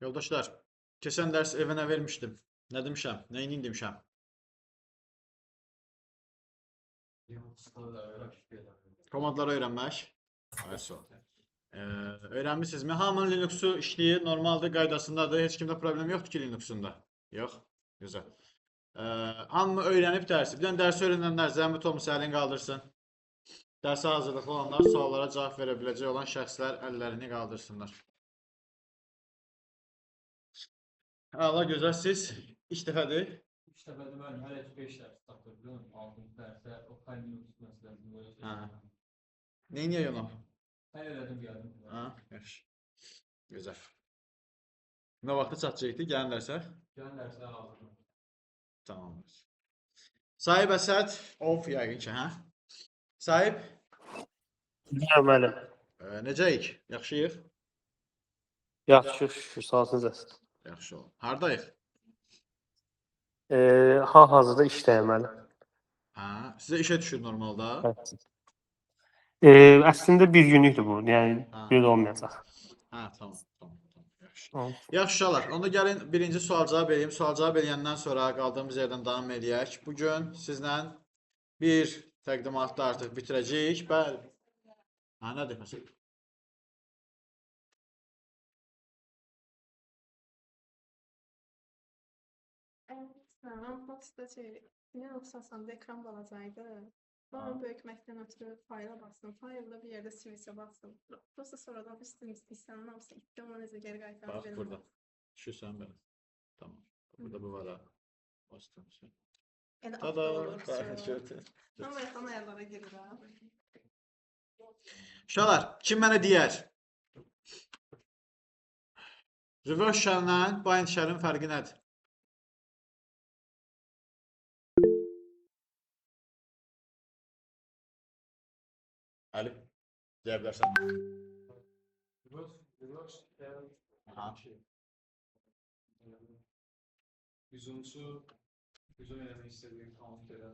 Yoldaşlar, keçən dərs evə nə vermişdim? Nə demişəm? Nə ilə demişəm? Komandları öyrənmək. Ayso. Öyrənmişsinizmi? Hamının Linuxu işləyir, normaldır, qaydasındadır. Heç kimdə problem yoxdur ki Linuxunda. Yox. Gözəl. Hamı öyrənib dərsi. Bir dənə dərsi öyrənənlər zəhmət olmasa əlini qaldırsın. Dərsə hazırlıqlı olanlar, suallara cavab verə biləcək olan şəxslər əllərini qaldırsınlar. Əla, gözəl. Siz ilk dəfədir? İlk dəfədir mənim. Hələ ki 5 dərs tapdırdım. 6-cı dərsə o Linux məsələsini. Hə. Neyniyək onu? Həll elədim, gəldim. Hə, yaxşı. Gözəl. Nə vaxta çatacaqdı? Gəlin dərsə? Gəlin dərsə hazırım. Tamamdır. Sahib Əsəd, of yəqin ki, hə? Sahib? Bəli. Necəyik? Yaxşıyıq? Yaxşı, şükür, sağ olsun siz. Yaxşı olun. Hardayıq? Hal-hazırda işdəyəm hələ. Hə, sizə işə düşür normalda. Əslində bir günlükdür bu, yəni Hə. bir də olmayacaq. Hə, tamam, tamam, tamam. Yaxşı. Tamam. Yaxşı uşaqlar, onda gəlin birinci sual cavab eləyim. Sual cavab eləyəndən sonra qaldığımız yerdən davam eləyək. Bugün sizlə bir təqdimatda artıq bitirəcəyik. Bəli. Hə, nədir məsələ? Mən Boxda şey, Linux asanda ekran balacaydı. Ben onu böyütməkdən ötürü fayla bastım. Faylda bir yerdə switch'e bastım. Prosta sonradan üstün istənilən hamısı itdi, ona necə geri qaytardım Bax bilmirəm. burada. Düşürsən belə. Tamam. Burada bu var ha. Bastım sən. Elə Tada. avto olur. Bax, gördün. Amma yaxın ayarlara girirəm. Uşaqlar, kim mənə deyər? Reverse shell-lə bind shell-in fərqi nədir? Əli, deyə bilərsən. Reverse shell Aha. şey. Hücumçu hücum eləmək istədiyi kompüterə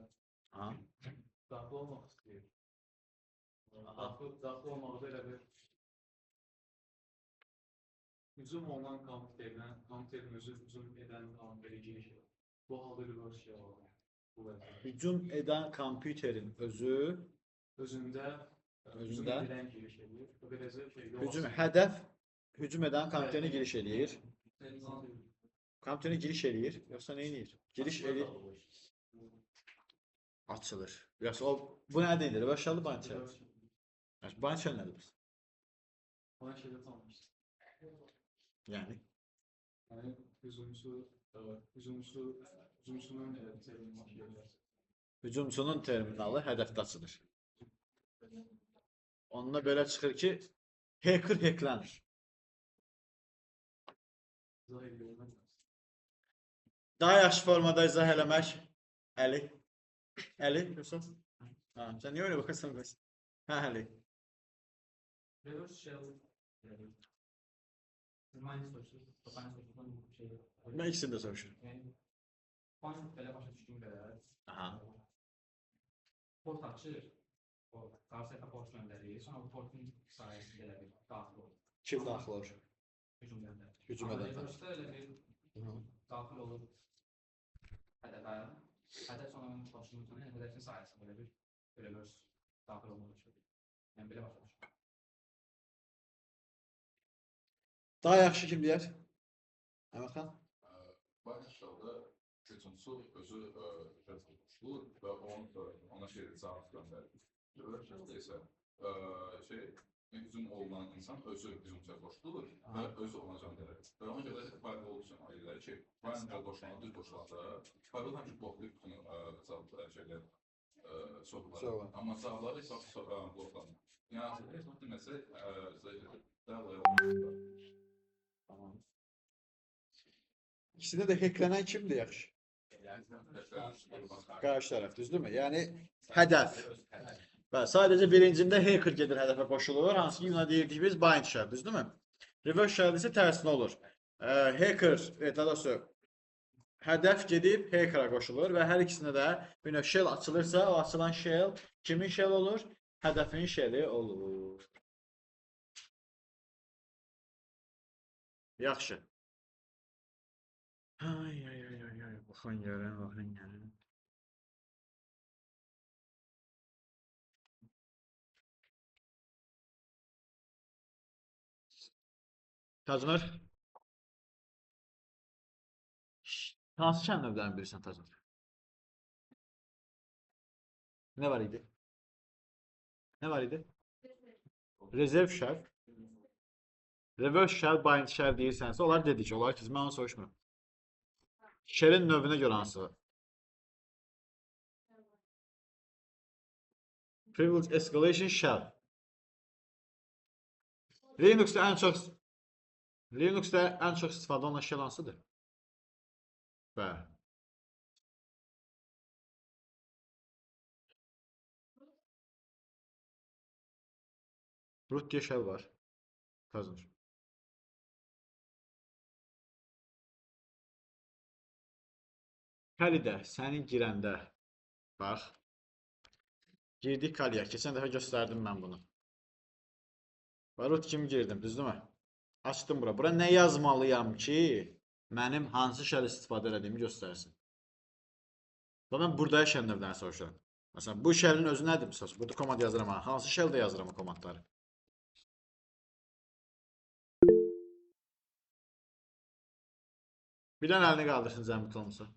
Aha. daxil olmaq istəyir. Daxil olmaqda elə bir hücum olunan kompüterdən, kompüterin özü hücum edən kompüterə giriş edir. Bu halda reverse shell olur. Bu vəziyyət. Hücum edən kompüterin özü Özündə hücum Özündə? edən giriş edir. Və beləcə şey yol hücum açır. hədəf hücum edən kompüterinə giriş eləyir. Terminal Kompüterinə giriş eləyir, yoxsa nə eləyir? Giriş eləyir, açılır. Yoxsa o bu nə deyir? Reverse shell bind shell. Yaxşı, bind shell nədir bəs? Bind shell tanımışdım. Yəni Yəni hücumçunun terminalı şeylər. hücumçunun terminalı hədəfdə açılır. Onunla belə çıxır ki, hacker hacklənir. İzah edə bilməm. Daha yaxşı formada izah eləmək. Əli. Əli, yoxsa? Hə, sən niyə öyle baxırsan bəs? Hə, Əli. Reverse shell yani siz aynı soruşursunuz, aynı soruşursunuz şey. Mən ikisini də soruşurum. Yəni bind belə başa düşdüyüm qədər. Aha. Port açır. O qarşı tərəfə port göndərir. Sonra bu portun sayəsində elə bir daxil olur. Kim daxil olur? Hücum edənlər. Hücum Amma edənlər. Reverse-də elə bir daxil olur hədəfə. Hədəf sonra onun qoşulur, yəni hədəfin sayəsində elə bir reverse daxil olmalı şey. Yəni belə başa düşürəm. Daha yaxşı kim deyər? Əmədxan? Bind shell-də hücumçu özü qoşulur və ona şey cavab göndərir. Reverse shell-də isə şey hücum olunan insan özü hücumçuya qoşulur və özü ona göndərir. Və ona görə firewall üçün ayırır ki, bind qoşulanda düz qoşulanda firewall həmişə bloklayır bütün cavab şeyləri sorğuları. Sorğuları. Amma cavabları isə bloklanmır. Yəni heç vaxt deməsə daha olmaz. Tamam. İkisində də hacklənən kimdir yaxşı? Qarşı tərəf, düzdürmü? Yəni hədəf. Bəli, sadəcə birincində hacker gedir hədəfə qoşulur, hansı ki, buna deyirdik biz bind shell, düzdürmü? Reverse shell isə tərsinə olur. Hacker, daha doğrusu hədəf gedib hackera qoşulur və hər ikisində də bir növ shell açılırsa, o açılan shell kimin shell olur? Hədəfin shelli olur. Yaxşı. Ay, ay, ay, ay, ay, baxın görün, baxın görün. Tacnur. Hansı şəhər növlərini bilirsən Tacnur? Nə var idi? Nə var idi? Rezerv shell. Reverse shell, bind shell deyirsənsə, onlar dedik, onlar ki, mən onu soruşmuram. Shell'in növünə görə hansı? Privilege Escalation Shell. Linux'da ən çox istifadə olunan shell hansıdır? Bəli. Root deyə shell var. Tacnur. Kalidə sənin girəndə, bax, girdik Kaliyə. Keçən dəfə göstərdim mən bunu. Root kimi girdim, düzdürmü? Açdım bura. Bura nə yazmalıyam ki, mənim hansı shell istifadə elədiyimi göstərsin. Və mən burada shell növlərini soruşuram. Məsələn, bu shellin özü nədir? Məsələn, burada komand yazıram. Hansı shelldə yazıram o komandları? Bilən əlini qaldırsın zəhmət olmasa.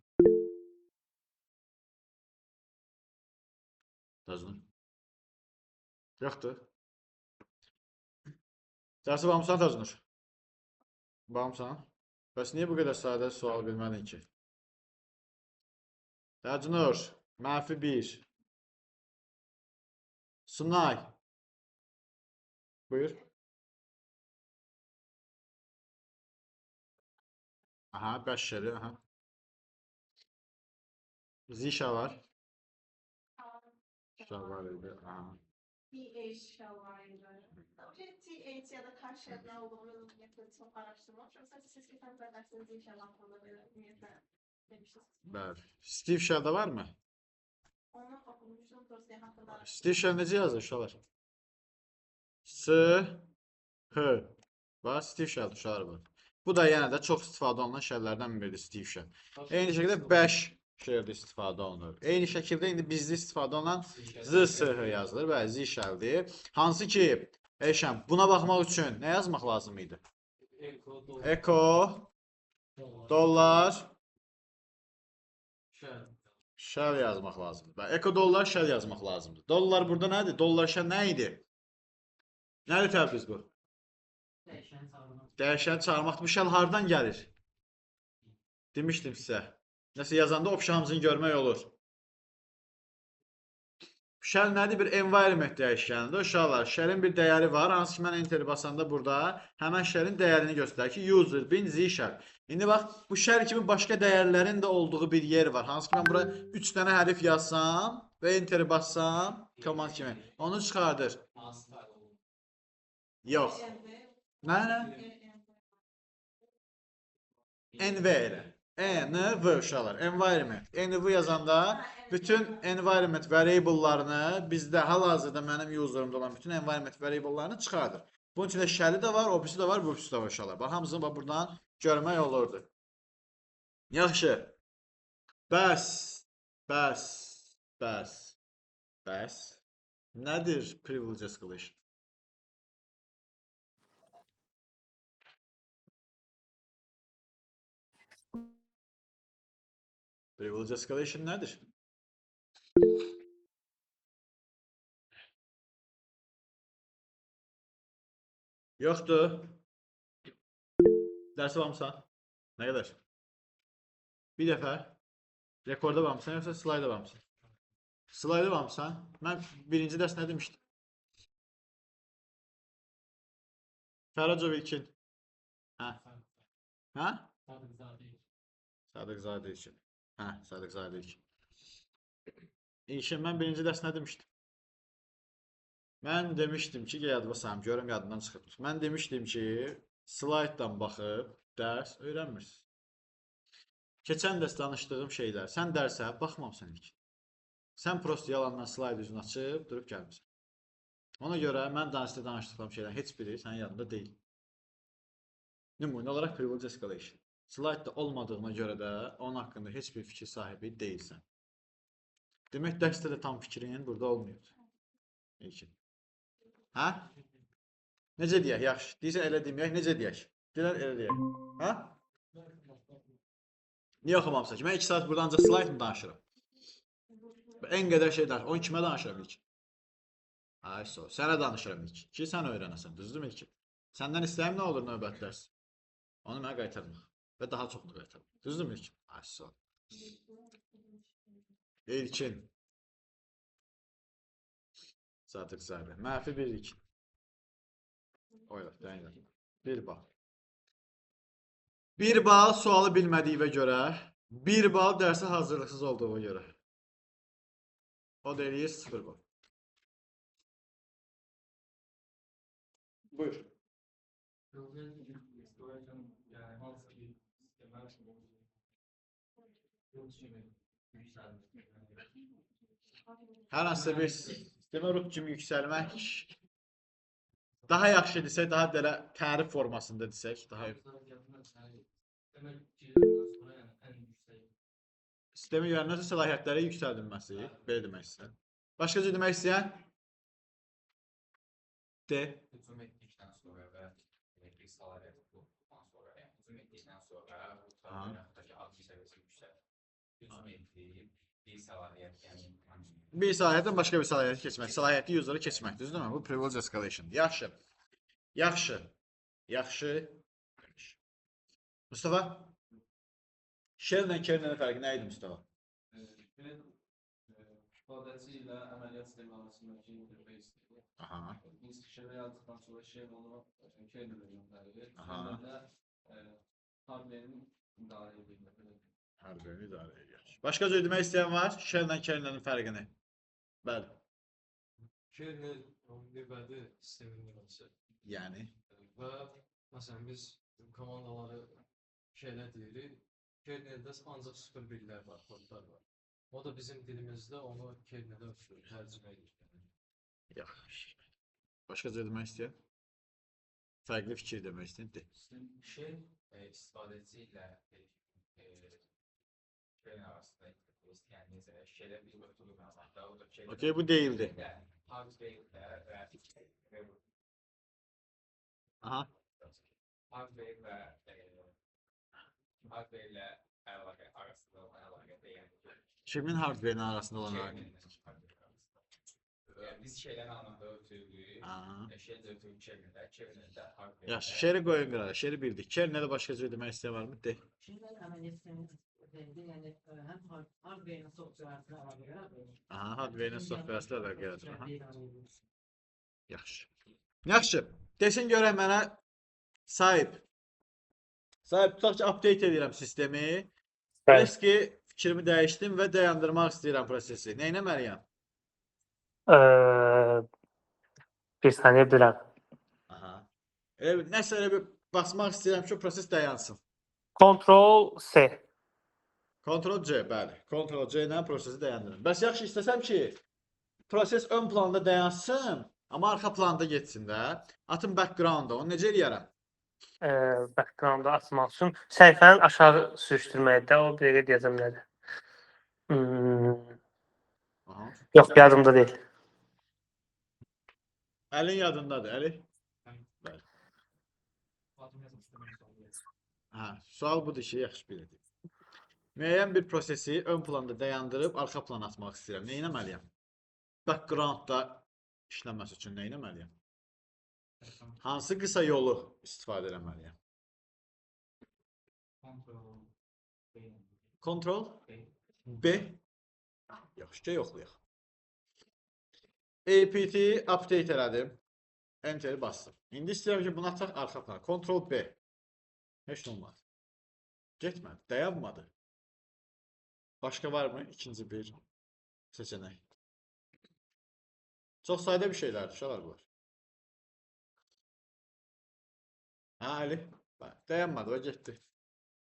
Tacnur. Yoxdur. Dərsi baxmısan Tacnur? Baxmısan? Bəs niyə bu qədər sadə sual bilmədin ki? Tacnur, -1. Sunay. Buyur. Aha, 5 şəri, aha. Zişa var. Şa var idi, aha. TH shell var idi. TH ya da K shell nə olduğunu ümumiyyətlə çox araşdırmamışam. Sadəcə siz keçən dərsdə Z shell haqqında belə ümumiyyətlə demişdiniz. Bəli. Steve shell də varmı? Onu oxumuşdum, dosya haqqında araşdırmışdım. Steve shell necə yazılır uşaqlar? S, H. Bax, Steve shell uşaqlar var. Bu da yenə də çox istifadə olunan shelllərdən biridir Steve shell. Eyni şəkildə 5 shell-də istifadə olunur. Eyni şəkildə indi bizdə istifadə olunan ZSH yazılır. Bəli, Z shell-dir. Hansı ki, Eşən, buna baxmaq üçün nə yazmaq lazım idi? Echo, dollar, shell yazmaq lazımdır. Bəli, echo dollar, shell yazmaq lazımdır. Dollar burada nədir? Dollar shell nə idi? Nədir Təbriz bu? Dəyişəni çağırmaqdır. Bu shell hardan gəlir? Demişdim sizə. Nəsə yazanda option hamısını görmək olur. Shell nədir? Bir environment dəyişənidir. Uşaqlar, shellin bir dəyəri var. Hansı ki, mən enter basanda burada həmən shellin dəyərini göstərir ki, user bin z shell. İndi bax, bu shell kimi başqa dəyərlərin də olduğu bir yer var. Hansı ki, mən bura 3 dənə hərif yazsam və enter bassam, command kimi, onu çıxardır. Yox. Nə, nə? NV elə. NV uşaqlar, environment. NV yazanda bütün environment variable'larını bizdə hal-hazırda mənim user'ımda olan bütün environment variable'larını çıxardır. Bunun içində shell'i də var, o birisi də var, bu birisi də var uşaqlar. Bax, hamısını bax, buradan görmək olurdu. Yaxşı. Bəs, bəs, bəs, bəs. Nədir privilege escalation? Privilege escalation nədir? Yoxdur. Dərsə baxmısan? Nə qədər? Bir dəfə rekorda baxmısan, yoxsa slayda baxmısan? Slayda baxmısan? Mən birinci dərs nə demişdim? Fəracov İlkin. Hə? Hə? Sadıqzadə İlkin. Hə, Sadıqzadə İlkin. İlkin, mən birinci dərs nə demişdim? Mən demişdim ki, yadıma salım, görüm yadımdan çıxıbdır. Mən demişdim ki, slayddan baxıb dərs öyrənmirsiniz. Keçən dərs danışdığım şeylər, sən dərsə baxmamısan ilk. Sən prosto yalandan slayd üzünü açıb durub gəlmirsən. Ona görə mən danışdıqlarım şeylərin heç biri sənin yadında deyil. Nümunə olaraq privilege escalation. Slayd da olmadığına görə də onun haqqında heç bir fikir sahibi deyilsən. Demək, dərsdə də tam fikrin burada olmayıb. İlkin. Hə? Necə deyək? Yaxşı. Deyirsən elə deməyək, necə deyək? Deyirlər elə deyək. Hə? Niyə oxumamısan ki? Mən 2 saat burada ancaq slayd mı danışıram? Ən qədər şey danışıram. Onu kimə danışıram ilk? Ay, so. Sənə danışıram ilk. Ki, sən öyrənəsən. Düzdürmü ilk? Səndən istəyim nə olur növbəti dərs? Onu mənə qaytarmaq. Və daha çoxunu qaytarmaq. Düzdürmü ilk? Ay, so. İlkin. Sadıqzadə. Mənfi 1 ilkin. Oyla, dəyin. 1 bal. 1 bal sualı bilmədiyinə görə, 1 bal dərsə hazırlıqsız olduğuna görə. O da eləyir 0 bal. Buyur. Hər hansısa bir sistemə root kimi yüksəlmək daha yaxşı desək, daha belə tərif formasında desək, daha sistemi girəndən sonra səlahiyyətləri yüksəldilməsi, belə demək istəyirəm. Başqa cür demək istəyən? D. Hücum etdikdən sonra və bir səlahiyyət olduqdan sonra, yəni hücum etdikdən sonra bu yaxud da ki, admin səviyyəsi yüksəlir. Hücum etdi, bir səlahiyyət, yəni bir səlahiyyətdən başqa bir səlahiyyətə keçmək, səlahiyyətli user'ı keçmək, düzdürmü? Bu privilege escalation. Yaxşı. Yaxşı. Yaxşı. Mustafa? Shell ilə kernelin fərqi nə idi Mustafa? Shell ifadəçi ilə əməliyyat sistemi arasındakı interfeysdir. Aha. Biz shell yazdıqdan sonra shell onu kernel'e göndərir. Kernel'də hardware-in idarə edir. Hardware-ni idarə edir. Başqa cür demək istəyən var? Shell ilə kernelin fərqini. Bəli. Kernel növbədi sistemin növbəsi. Yəni? Və məsələn biz komandaları shell-ə deyirik. Kerneldə ancaq 0-1-lər var, kodlar var. O da bizim dilimizdə onu kerneldə tərcümə edir. Yaxşı. Başqa cür demək istəyən? Fərqli fikir demək istəyən? De. Shell istifadəçi ilə kernel arasında interfeys, yəni necə shell-ə biz oturduq məsələn, o da kernel. Okey, bu deyildi. Hardware-də və Aha. Hardware və hardware ilə əlaqə arasında olan əlaqədə, yəni Kimin hardware-nin arasında olan əlaqə? Yəni biz şeylərin anında ötürdük, shell də ötürdük kerneldə, kerneldə hardware. Yaxşı, shell-i qoyun qırağa, shell-i bildik. Kerneldə başqa cür demək istəyən varmı? De. Kernel əməliyyat sisteminin üzərində, yəni həm hardware-lə software arasında əlaqə yaradır. Aha, hardware-lə software arasında əlaqə yaradır. Aha. Yaxşı. Yaxşı. Desin görək mənə sahib. Sahib, tutaq ki, update edirəm sistemi. Bilirsiniz ki, fikrimi dəyişdim və dayandırmaq istəyirəm prosesi. Nə etməliyəm? Bir saniyə bilirəm. Aha. Elə bir, nəsə elə bir basmaq istəyirəm ki, proses dayansın. Ctrl C. Ctrl C, bəli. Ctrl C ilə prosesi dayandırıram. Bəs yaxşı, istəsəm ki, proses ön planda dayansın, amma arxa planda getsin də. Atım background-da, onu necə eləyərəm? Background-da atmaq üçün səhifənin aşağı sürüşdürməkdə, o bir dəqiqə deyəcəm nədir. Yox, yadımda deyil. Əlin yadındadır, Əli? Bəli. Hə, sual budur ki, yaxşı bilirdik. Müəyyən bir prosesi ön planda dayandırıb arxa plana atmaq istəyirəm. Nə etməliyəm? Background-da işləməsi üçün nə etməliyəm? Hansı qısa yolu istifadə etməliyəm? Ctrl B. Yaxşı ki, yoxlayaq. APT update elədim. Enter bastım. İndi istəyirəm ki, bunu ataq arxa plana. Ctrl B. Heç nə olmadı. Getmədi, dayanmadı. Başqa varmı? İkinci bir seçənək. Çox sadə bir şeylərdir, uşaqlar bunlar. Hə, Ali? Bax, dayanmadı, o getdi.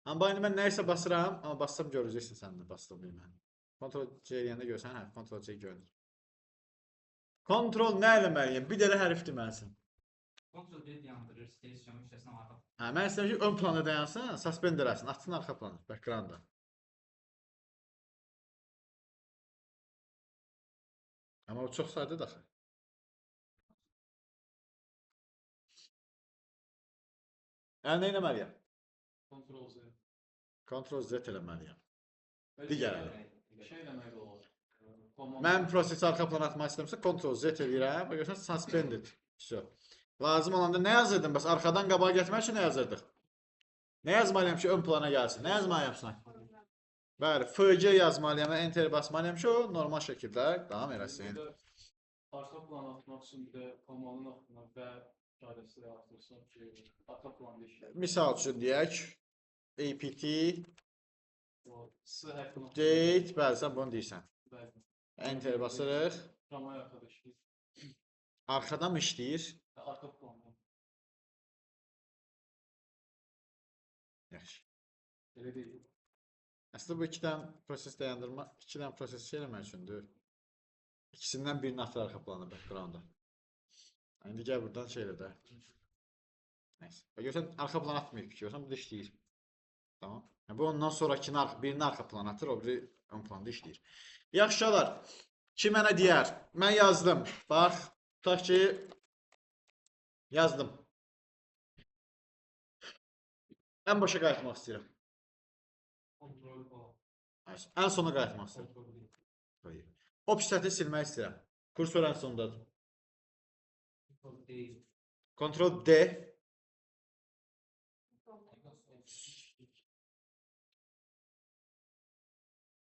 Amma indi mən nəyisə basıram, amma bassam görəcəksin sən də bastığımı mən. Ctrl C eləyəndə görsən, hə, Ctrl C görünür. Ctrl nə eləməliyəm? Bir dənə hərf deməlisən. Ctrl D dayandırır, station hissəsini arxa. Hə, mən istəyirəm ki, ön planda dayansın, suspend eləsin, atsın arxa plana, background-a. Amma o çox sadədir axı. Yəni nə etməliyəm? Ctrl Z. Ctrl Z eləməliyəm. Digər ələ. Şey eləmək olar. Komanda. Mən prosesi arxa plana atmaq istəyirəmsə, Ctrl Z eləyirəm. Bax görürsən, suspended. Vəsə. Lazım olanda nə yazırdım? Bəs arxadan qabağa getmək üçün nə yazırdıq? Nə yazmalıyam ki, ön plana gəlsin? Nə yazmalıyam Sunay? Bəli, FG yazmalıyam və Enter basmalıyam ki, o normal şəkildə davam eləsin. Bir də arxa plana atmaq üçün bir də komandın altına və işarəsi də atırsan ki, arxa planda işləyir. Misal üçün deyək, apt O S hərfini update, bəli, sən bunu deyirsən. Bəli. Enter basırıq. Tramvay arxada işləyir. Arxadan mı işləyir? Arxa planda. Yaxşı. Elə deyil. Əslində bu iki dənə proses dayandırma, iki dənə proses şey eləmək üçündür. İkisindən birini atır arxa plana, background-a. İndi gəl buradan şey elə də. Nəysə. Bax görürsən arxa plana atmayıb ki, görürsən bu da işləyir. Tamam. Yəni, bu ondan sonrakini birini arxa plana atır, o biri ön planda işləyir. Yaxşı uşaqlar, ki mənə deyər? Mən yazdım. Bax, tutaq ki yazdım. Ən başa qayıtmaq istəyirəm. Ctrl O. Ən sona qayıtmaq istəyirəm. Ctrl D. Xeyr. O sətri silmək istəyirəm. Kursor ən sondadır. Ctrl D. Ctrl D.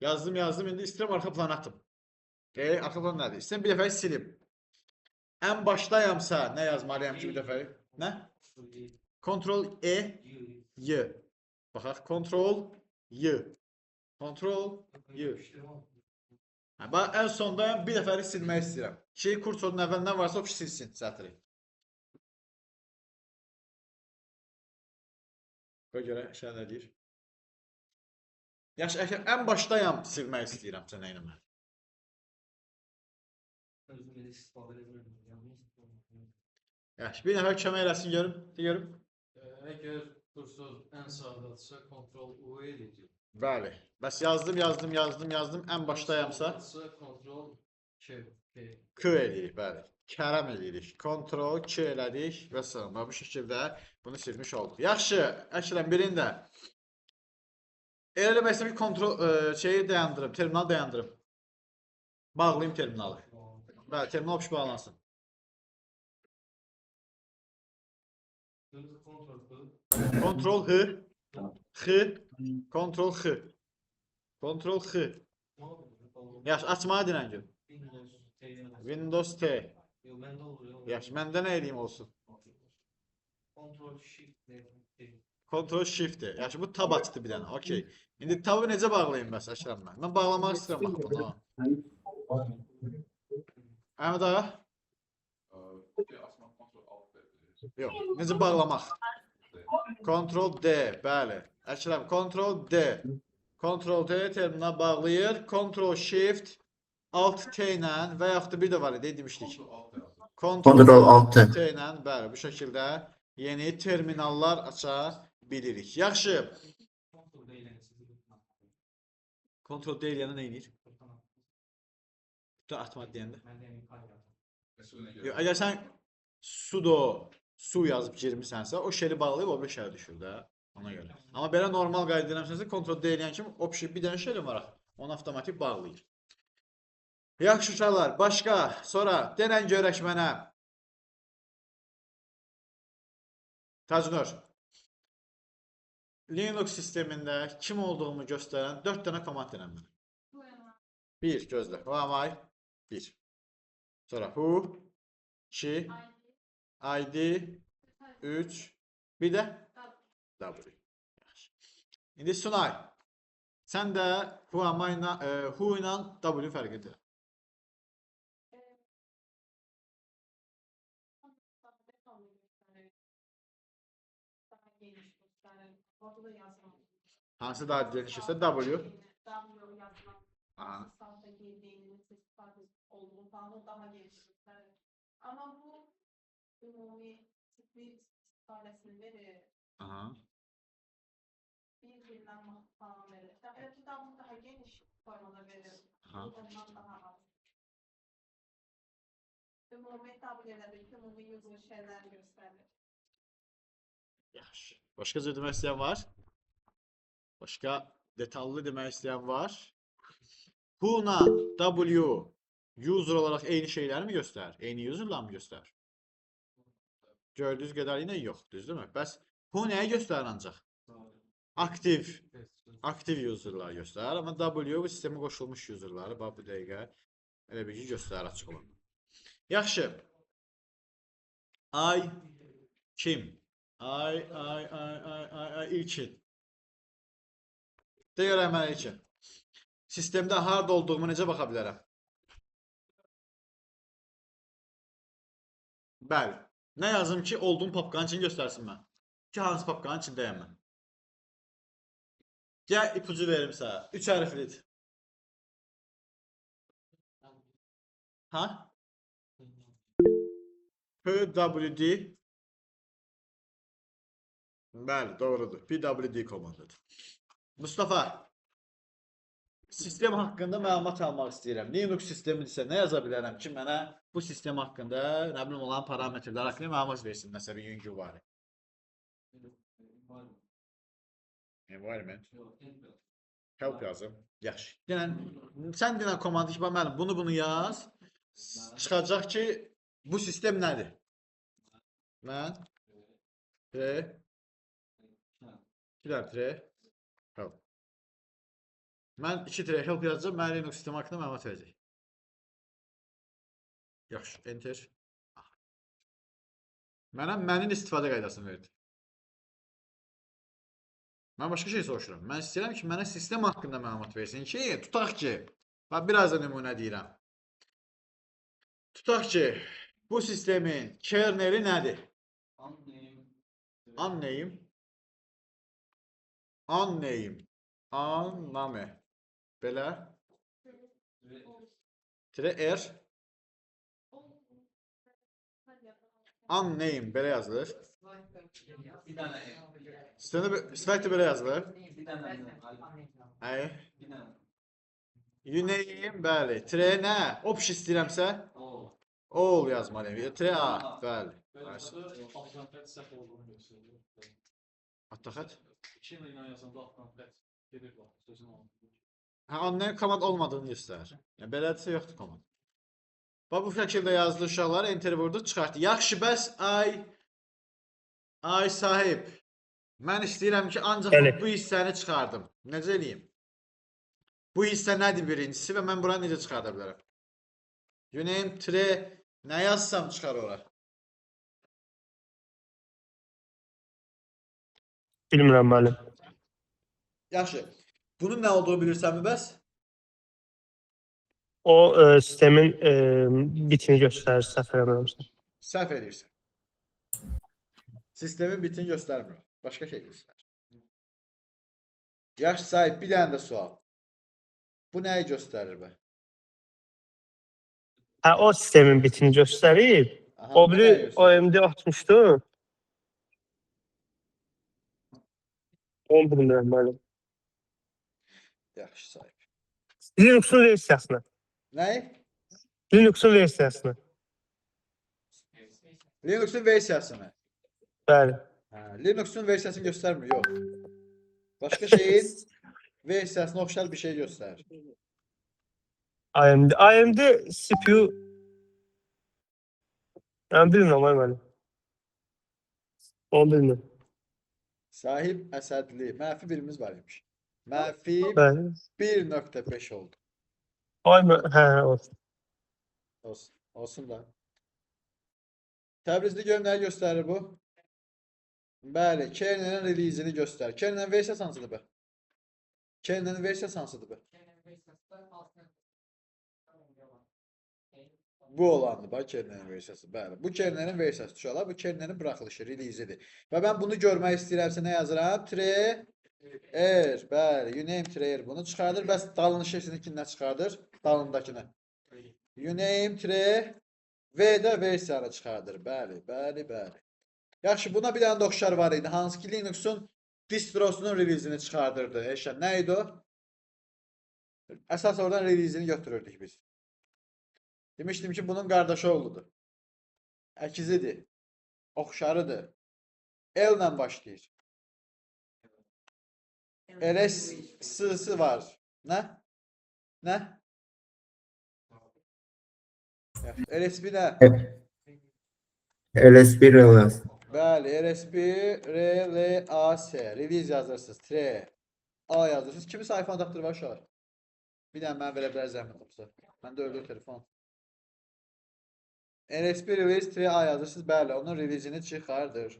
Yazdım, yazdım. İndi istəyirəm arxa plana atım. Arxa plan nədir? İstəyirəm bir dəfə silim. Ən başdayamsa nə yazmalıyam ki bir dəfə? Nə? Ctrl E, Y. Baxaq. Ctrl Y. Ctrl Y. Hə, bax, ən sondayam, bir dəfəlik silmək istəyirəm. Ki, kursorun əvvəl nə varsa o silsin sətri. Qoy görək, aşağı nə deyir? Yaxşı, əgər ən başdayam silmək istəyirəm sən nə eləmə. Özüm elə istifadə edirəm. Yaxşı, bir nəfər kömək eləsin görüm. De görüm. Əgər kursor ən sağdadırsa, Ctrl U eləyir. Bəli. Bəs yazdım, yazdım, yazdım, yazdım. Ən başdayamsa Ctrl K. K. K eləyirik, bəli. Kərəm eləyirik. Ctrl K elədik və sonra bu şəkildə bunu silmiş olduq. Yaxşı, Əkrəm birini də. Elə eləmək istəyirəm ki, kontrol şeyi dayandırım, terminalı dayandırım. Bağlayım terminalı. Bəli, terminal opiş bağlansın. Ctrl H, X, Ctrl X, Ctrl X. Yaxşı, açmağa denən gün. Windows T. Yaxşı, məndə nə eləyim olsun? Ctrl Shift D. Ctrl Shift D. Yaxşı, bu tab açdı bir dənə. Okey. İndi tabı necə bağlayayım bəs Əkrəm mən? Mən bağlamaq istəyirəm axı bunu. Əhməd ağa? Açmaq Ctrl Alt D. Yox, necə bağlamaq? Ctrl D, bəli. Əkrəm, Ctrl D. Ctrl D terminal bağlayır. Ctrl Shift Alt T ilə və yaxud da bir də var idi, demişdik. Ctrl Alt T yazır. Ctrl T ilə, bəli, bu şəkildə yeni terminallar aça bilirik. Yaxşı. Ctrl D ilə Ctrl D eləyəndə nə edir? Bütün atma deyəndə. Yox, əgər sən sudo su yazıb girmisənsə, o shell'i bağlayıb o bir shell'ə düşür də. Ona görə. Amma belə normal qayda eləmisənsə, Ctrl D eləyən kimi o bir dənə shell'im var axı. Onu avtomatik bağlayır. Yaxşı uşaqlar, başqa, sonra denən görək mənə. Tacnur. Linux sistemində kim olduğumu göstərən 4 dənə komand denən mənə. 1, gözlə. Who am I? 1. Sonra who, 2, ID, 3, bir də W. Yaxşı. İndi Sunay, sən də who am I ilə, who ilə W fərqidir. Hansı daha genişsə W. W yazmaq. Aha. Sadə girdiyini, istifadə olduğu falan o daha geniş göstərir. Amma bu ümumi Bir istifadəsini verir. Aha. Bir bilmem falan verir. Elə bir daha geniş formada verir. Aha. Ondan daha az. Ümumi W elədir ki, ümumi user şeylər göstərir. Yaxşı. Başqa cür demək istəyən var? Başqa detallı demək istəyən var? Who-la W user olaraq eyni şeyləri mi göstərir? Eyni userla mı göstərir? Gördüyünüz qədərilə yox, düzdürmü? Bəs who nəyi göstərir ancaq? Aktiv userlar göstərir, amma W bu sistemə qoşulmuş userları, bax bu dəqiqə elə bir ki göstərir açıq olan. Yaxşı. Ay kim? Ay, ay, ay, ay, ay, ay, İlkin. De görək mənə İlkin. Sistemdə harda olduğumu necə baxa bilərəm? Bəli. Nə yazım ki, olduğum papkanın içini göstərsin mən. Ki, hansı papkanın içindəyəm mən. Gəl, ipucu verim sənə. 3 hərflidir. Ha? PWD. Bəli, doğrudur. PWD komandadır. Mustafa, sistem haqqında məlumat almaq istəyirəm. Linux sistemidirsə nə yaza bilərəm ki, mənə bu sistem haqqında, nə bilim, olan parametrlər haqqında məlumat versin, məsələn, yüngülvari. Environment. Help yazım. Yaxşı. Denən, sən denən komandı ki, bax müəllim, bunu yaz. Çıxacaq ki, bu sistem nədir? Mən T 2 dənə T help. Mən 2 T help yazacağam, mənə Linux sistemi haqqında məlumat verəcək. Yaxşı, enter. Mənə mənin istifadə qaydasını verdi. Mən başqa şey soruşuram. Mən istəyirəm ki, mənə sistem haqqında məlumat versin ki, tutaq ki, bax biraz da nümunə deyirəm. Tutaq ki, bu sistemin kerneli nədir? Uname. Uname. Uname. Belə. Tire R. Uname belə yazılır. Bir dənə E. Sistemdə slide belə yazılır. Bir dənə Ay. Bir dənə. Uname, bəli. Tire nə? Option istəyirəmsə, all yazmalıyam. Tire A, bəli. Altdan xətt səhv olduğunu göstərir. Altdan xətt? 2 ilə yazanda altdan xətt gedir bax, sözün altında. Hə, uname komand olmadığını göstərir. Yəni, belədirsə yoxdur komand. Bax, bu şəkildə yazdı uşaqlar, enter vurdu, çıxartdı. Yaxşı, bəs ay sahib, mən istəyirəm ki, ancaq Bəli. bu hissəni çıxardım. Necə eləyim? Bu hissə nədir birincisi və mən buranı necə çıxarda bilərəm? Uname tire nə yazsam çıxar ora? Bilmirəm müəllim. Yaxşı. Bunun nə olduğunu bilirsənmi bəs? O sistemin bitini göstərir, səhv eləmirəmsə. Səhv eləyirsən. Sistemin bitini göstərmir. Başqa şey göstərir. Yaxşı sahib, bir dənə də sual. Bu nəyi göstərir bə? Hə, o sistemin bitini göstərir. Aha, O bu biri nəyi göstərir? OMD 60-dır. Onu bilmirəm müəllim. Yaxşı sahib. Linux'un versiyasını. Nəyi? Linux'un versiyasını. Linux'un versiyasını. Bəli. Hə, Linux'un versiyasını göstərmir, yox. Başqa şeyin versiyasına oxşar bir şey göstərir. AMD. AMD CPU. Mən bilmirəm ay müəllim. Onu bilmirəm. Sahib Əsədli. Mənfi birimiz var imiş. Mənfi Bəli. 1.5 oldu. Ay hə, olsun. Olsun. Olsun da. Təbrizli görüm nəyi göstərir bu? Bəli, kernelin release-ini göstərir. Kernelin versiyası hansıdır be? Kernelin versiyası hansıdır be? Bu olandır, bax kernelin versiyası. Bəli, bu kernelin versiyası uşaqlar, bu kernelin buraxılışı, release-idir. Və mən bunu görmək istəyirəmsə nə yazıram? Tire R, bəli, uname tire R bunu çıxardır. Bəs dalın şeysini nə çıxardır? Dalındakını. Uname tire V də versiyanı çıxardır. Bəli, bəli, bəli. Yaxşı, buna bir dənə də oxşar var idi. Hansı ki Linuxun distrosunun release-ini çıxardırdı. Eşən, nə idi o? Əsas oradan release-ini götürürdük biz. Demişdim ki, bunun qardaşı oğludur. Əkizidir. Oxşarıdır. L ilə başlayır. LS-si var. Nə? Nə? LSB nə? LSB release. Bəli, LSB R-L-A-S. Release yazırsınız. T. A yazırsınız. Kimin iPhone adaptörü var uşaqlar? Bir dənə mənə verə bilər zəhmət olmasa. Məndə ölür telefon. LSB release T A yazırsınız. Bəli, onun release-ini çıxardır.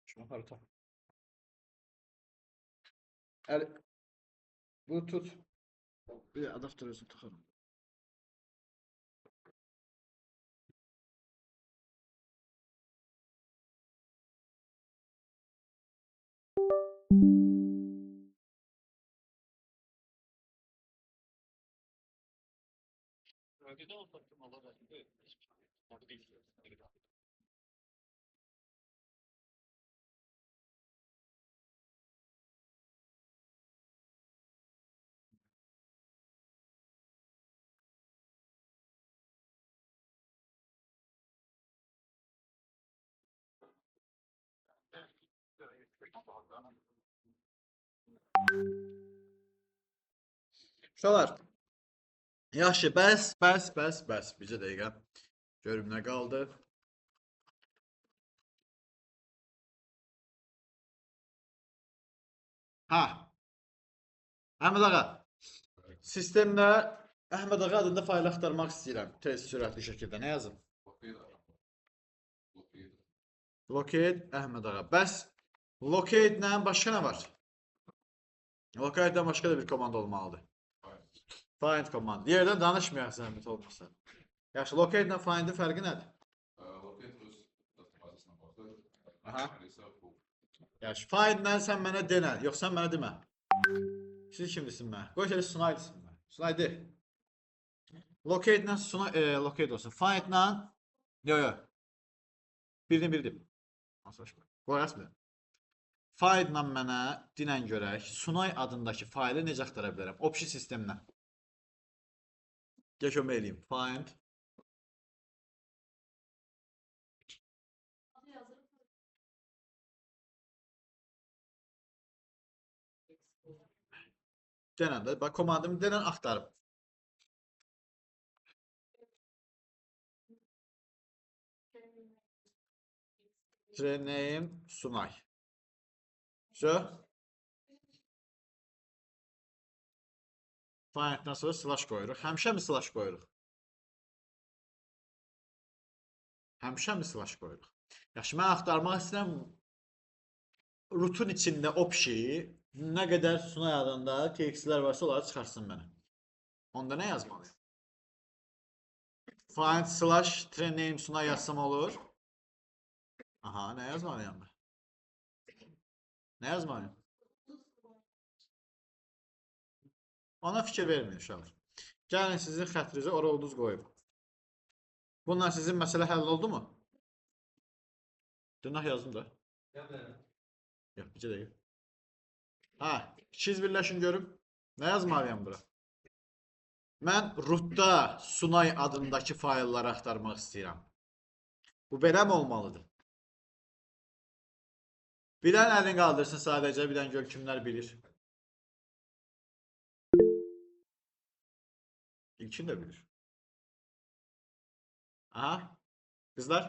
Şunu harita. El, bunu tut. Bir adaptör özüm taxarım. Uşaqlar, yaxşı, bəs. Bircə dəqiqə. Görüm nə qaldı. Ha. Əhməd ağa. Sistemdə Əhməd ağa adında fayl axtarmaq istəyirəm. Tez sürətli şəkildə. Nə yazım? Locate Əhməd ağa. Bəs locate-lə başqa nə var? Locate-dən başqa da bir komanda olmalıdır. Find komand. Yerdən danışmayaq zəhmət olmasa. Yaxşı, locate ilə find-in fərqi nədir? Locate öz databasına baxır. Aha. Yaxşı, find-lə sən mənə denə. Yox, sən mənə demə. Siz kimdirsin mənə? Qoy elə Sunay desin mənə. Sunay de. Locate-lə Sunay, locate olsun. Find-lə yox. Bildim, bildim. Hansı başqa? Qoy, asmıram. Find-lə mənə dinən görək, Sunay adındakı faylı necə axtara bilərəm? Option sistemlə. Gəl kömək eləyim. Find. Denən də, bax, komandımı denən axtarım. Name Sunay. So. Find-dan sonra slash qoyuruq. Həmişə mi slash qoyuruq? Həmişə mi slash qoyuruq? Yaxşı, mən axtarmaq istəyirəm root'un içində option nə qədər Sunay adında TXT-lər varsa onları çıxarsın mənə. Onda nə yazmalıyam? Find slash name Sunay yazsam olur. Aha, nə yazmalıyam mən? Nə yazmalıyam? Ona fikir verməyin uşaqlar. Gəlin sizin xətrinizə ora ulduz qoyub. Bununla sizin məsələ həll oldu mu? Dırnaq yazdım da. Yox, bircə dəqiqə. Ha, ikiz birləşin görüm. Nə yazmalıyam bura? Mən rootda Sunay adındakı faylları axtarmaq istəyirəm. Bu belə mi olmalıdır? Bilən əlini qaldırsın sadəcə, bilən gör kimlər bilir. İlkin də bilir. Aha, qızlar.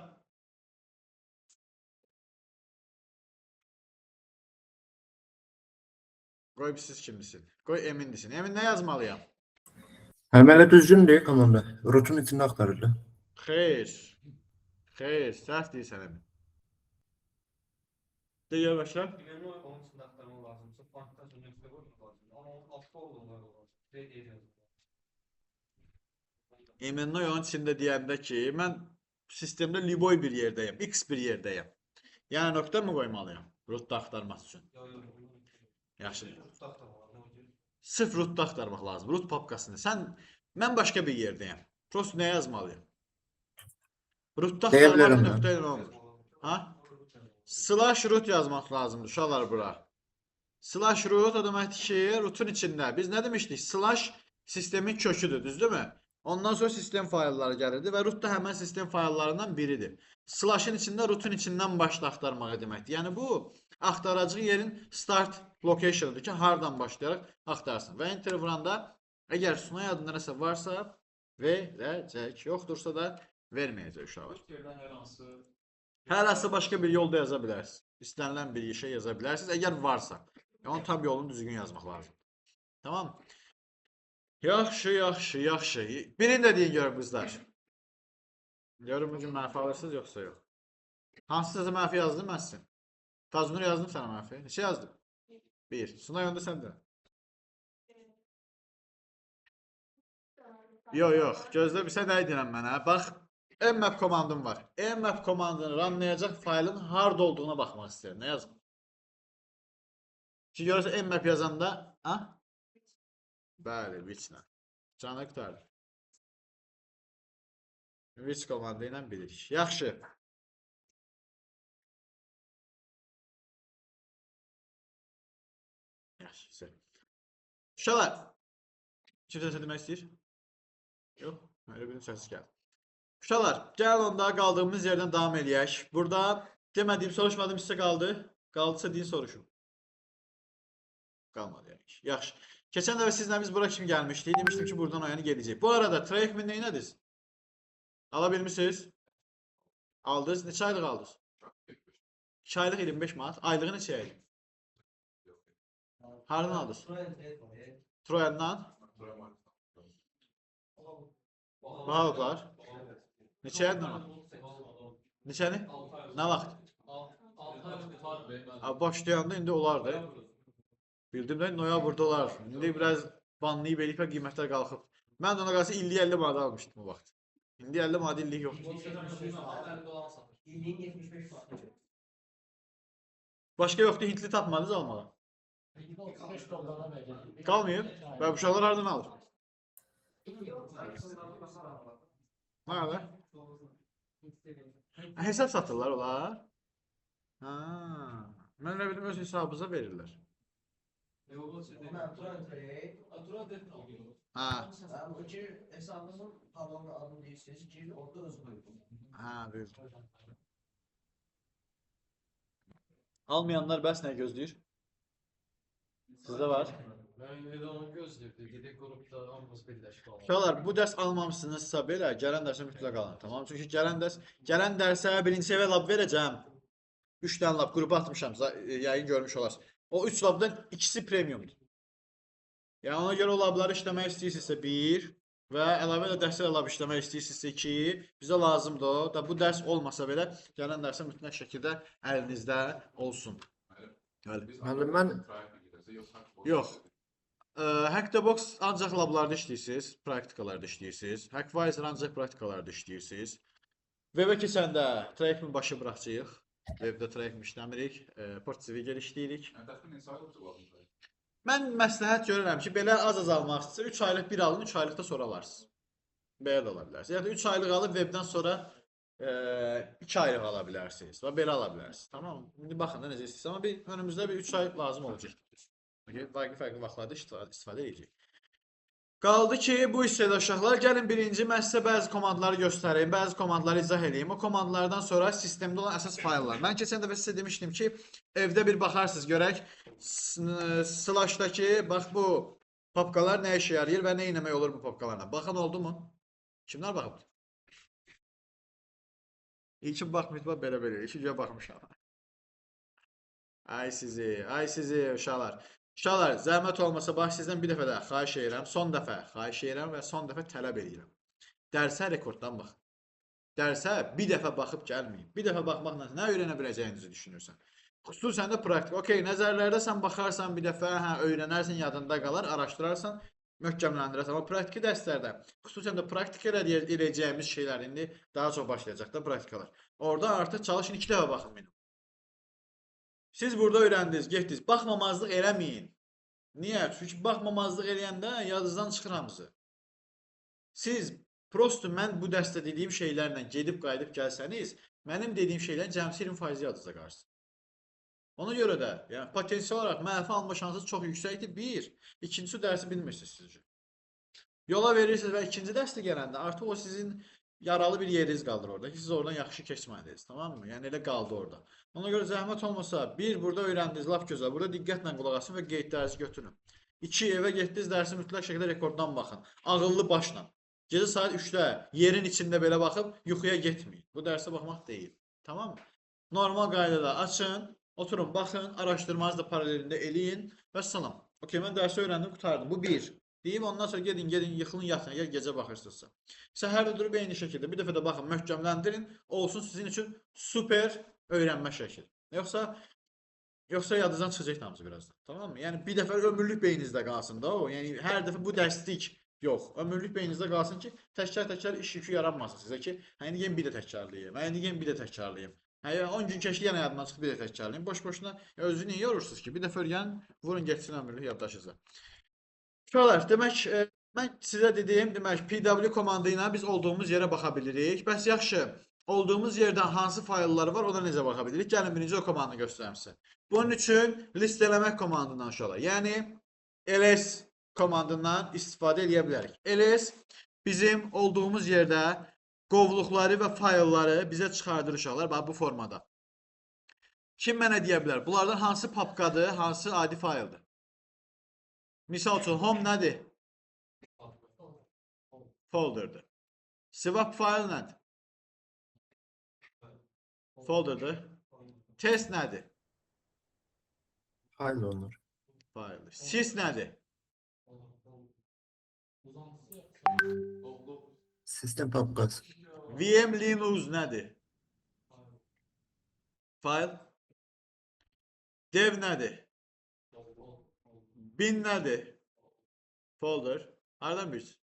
Qoy siz kimsin? Qoy Emin desin. Emin nə yazmalıyam? Həmən düzgündür komanda. Root'un içində axtarırdı. Xeyr. Xeyr, səhv deyirsən Emin. Deyə başla. Ümumi onun içində axtarmaq lazımsa, bankdan sonra nöqtə qoymaq lazımdır. Amma onun altda olmaları lazım. R yazmaq. Emin onun içində deyəndə ki, mən sistemdə liboy bir yerdəyəm, X bir yerdəyəm. Yəni nöqtə mi qoymalıyam rootda axtarmaq üçün? Yox, yox. Yaxşı. Rootda axtarmaq lazım. Sırf rootda axtarmaq lazım. Root papkasını. Mən başqa bir yerdəyəm. Prosto nə yazmalıyam? Rootda axtarmaq nöqtə ilə olmur. Ha? Slash root yazmaq lazımdır uşaqlar bura. Slash root o deməkdir ki, rootun içində. Biz nə demişdik? Slash sistemin köküdür, düzdürmü? Ondan sonra sistem faylları gəlirdi və root da həmən sistem fayllarından biridir. Slash'ın içində rootun içindən başla axtarmağı deməkdir. Yəni bu axtaracağı yerin start location'ıdır ki, hardan başlayaraq axtarsın. Və enter vuranda əgər Sunay adında nəsə varsa verəcək, yoxdursa da verməyəcək uşaqlar. Hər hansı başqa bir yolda yaza bilərsiniz. İstənilən bir şey yaza bilərsiniz, əgər varsa. Yəni, onun tam yolunu düzgün yazmaq lazım. Tamam. Yaxşı, yaxşı, yaxşı. Birini də deyin görüm qızlar. Görüm bugün mənfi alırsınız, yoxsa yox. Hansısa mənfi yazdım mən sizin? Tacnur yazdım sənə mənfi. Neçə yazdım? 1. Sunay, onda sən də. Yox, yox. Gözlə, bir sən nə deyirəm mənə? Bax, mmap komandım var. Mmap komandını runlayacaq faylın harda olduğuna baxmaq istəyirəm. Nə yazım? Ki, görürsən, mmap yazanda... Ha? Bəli, which-lə. Canı qurtardı. Which komandı ilə bilirik. Yaxşı. Yaxşı, güzel. Uşaqlar, kimsə nəsə demək istəyir? Yox, elə bildim səssiz gəldi. Uşaqlar, gəlin onda qaldığımız yerdən davam eləyək. Burada demədiyim, soruşmadığım hissə qaldı. Qaldısa deyin, soruşum. Qalmadı yəni ki. Yaxşı. Keçən dəfə sizlə biz bura kimi gəlmişdik. Demişdim ki, buradan o yəni gedəcək. Bu arada, TryHackMe neynədiniz? Ala bilmişsiniz? Aldınız. Neçə aylıq aldınız? 2 aylıq 25 manat. Aylığı neçə idi? Hardan aldınız? Troyandan. Bahalıqlar. Neçə idi normal? Neçəni? Nə vaxt? Başlayanda indi olardı. Bildim də noyabrda olar. İndi biraz banlayıb eləyib və qiymətlər qalxıb. Mən də ona qalsa illik 50 manat almışdım o vaxt. İndi 50 manat illik yoxdur. Başqa yoxdur, hintli tapmadınız almağa. Qalmayıb. Və uşaqlar hardan alır? Nə qədər? Hesab satırlar onlar. Ha, mən elə bildim öz hesabınıza verirlər. Ha. Hesabınızın parolunu adını deyirsiniz, girir, orada özü qoyur. Ha, bildim. Almayanlar bəs nə gözləyir? Sizdə var? Mən elə onu gözləyirdim. Gedək qrupda hamımız birləşib alalım. Uşaqlar, bu dərs almamışsınızsa belə, gələn dərsə mütləq alın, tamam? Çünki gələn dərsə birinci səviyyə lab verəcəm. 3 dənə lab qrupa atmışam, yayın görmüş olarsınız. O 3 labdan ikisi premiumdur. Yəni ona görə o labları işləmək istəyirsinizsə 1 və əlavə də dərsdə lab işləmək istəyirsinizsə 2, bizə lazımdır o. Da bu dərs olmasa belə gələn dərsə mütləq şəkildə əlinizdə olsun. Bəli. Mən Yox. Hack the Box ancaq lablarda işləyirsiniz, praktikalarda işləyirsiniz. Hackwiser ancaq praktikalarda işləyirsiniz. Webə keçəndə TryHackMe başı buraxacağıq. Webdə TryHackMe işləmirik. PortSwigger işləyirik. Mən məsləhət görürəm ki, belə az-az almaq istəyirsə 3 aylıq bir alın, 3 aylıq da sonra alarsınız. Belə də ala bilərsiniz. Ya da 3 aylıq alıb webdən sonra 2 aylıq ala bilərsiniz və belə ala bilərsiniz. Tamam? İndi baxın da necə istəyirsiniz. Amma bir, önümüzdə bir 3 ay lazım olacaq. Fərqli vaxtlarda istifadə edəcək. Qaldı ki, bu hissədə uşaqlar, gəlin birinci mən sizə bəzi komandları göstəreyim, bəzi komandları izah edeyim. O komandlardan sonra sistemdə olan əsas fayllar. Mən keçən dəfə sizə demişdim ki, evdə bir baxarsınız görək, slash'dakı, bax bu papkalar nə işə yarayır və nə etmək olur bu papkalarla. Baxan oldu mu? Kimlər baxıbdır? İlkin baxmayıb, bax belə-belə, ilkin görə baxmışam. Ay sizi, ay sizi uşaqlar. Uşaqlar, zəhmət olmasa bax sizdən bir dəfə də xahiş edirəm, son dəfə xahiş edirəm və son dəfə tələb edirəm. Dərsə rekorddan baxın. Dərsə bir dəfə baxıb gəlməyin. Bir dəfə baxmaqla nə öyrənə biləcəyinizi düşünürsən. Xüsusən də praktik. Okey, nəzərlərdə sən baxarsan bir dəfə, hə, öyrənərsən, yadında qalar, araşdırarsan, möhkəmləndirərsən. Amma praktiki dərslərdə, xüsusən də praktik eləyəcəyimiz şeylər indi daha çox başlayacaq da praktikalar. Orada artıq çalışın 2 dəfə baxın minimum. Siz burada öyrəndiniz, getdiniz. Baxmamazlıq eləməyin. Niyə? Çünki baxmamazlıq eləyəndə yadınızdan çıxır hamısı. Siz prosto mən bu dərsdə dediyim şeylərlə gedib qayıdıb gəlsəniz, mənim dediyim şeylərin cəmsi 20% yadınızda qalsın. Ona görə də, yəni potensial olaraq mənfi alma şansı çox yüksəkdir. Bir, ikincisi dərsi bilmirsiniz siz. Yola verirsiniz və ikinci dərsdə gələndə artıq o sizin yaralı bir yeriniz qalır orada ki, siz oradan yaxşı keçmədiniz, tamam mı? Yəni elə qaldı orada. Ona görə zəhmət olmasa, bir, burada öyrəndiniz, lap gözəl. Burada diqqətlə qulaq asın və qeydlərinizi götürün. İki, evə getdiniz, dərsi mütləq şəkildə rekorddan baxın. Ağıllı başla. Gecə saat 3-də yerin içində belə baxıb yuxuya getməyin. Bu dərsə baxmaq deyil. Tamam mı? Normal qaydada açın, oturun, baxın, araşdırmanızı da paralelində eləyin və salam. Okey, mən dərsi öyrəndim, qurtardım. Bu bir. Deyib, ondan sonra gedin, gedin, yıxılın, yatın, əgər gecə baxırsınızsa. Səhər də durub eyni şəkildə bir dəfə də baxın, möhkəmləndirin, olsun sizin üçün super öyrənmə şəkli. Yoxsa yadınızdan çıxacaq hamısı birazdan. Tamam mı? Yəni bir dəfə ömürlük beyninizdə qalsın da o. Yəni hər dəfə bu dərslik yox. Ömürlük beyninizdə qalsın ki, təkrar-təkrar iş yükü yaranmasın sizə ki, hə, indi yenə bir də təkrarlayayım, hə, indi yenə bir də təkrarlayayım. Hə, 10 gün keçdi, yenə yadımdan çıxıb bir də təkrarlayayım. Boş-boşuna özünü niyə yorursunuz ki? Bir dəfə öyrənin, vurun getsin ömürlük yaddaşınıza. Uşaqlar, demək, mən sizə dediyim, demək, PW komandı ilə biz olduğumuz yerə baxa bilirik. Bəs yaxşı, olduğumuz yerdən hansı faylları var, ona necə baxa bilirik? Gəlin, birinci o komandını göstərim sizə. Bunun üçün listələmək komandından uşaqlar, yəni ls komandından istifadə eləyə bilərik. Ls bizim olduğumuz yerdə qovluqları və faylları bizə çıxardır uşaqlar, bax bu formada. Kim mənə deyə bilər? Bunlardan hansı papkadır, hansı adi fayldır? Misal üçün, home nədir? Folderdir. Swap file nədir? Folderdir. Test nədir? File olur. Filedir. Sys nədir? Sistem papkası. VM Linux nədir? File. Dev nədir? Bin nədir? Folder. Hardan bilirsin?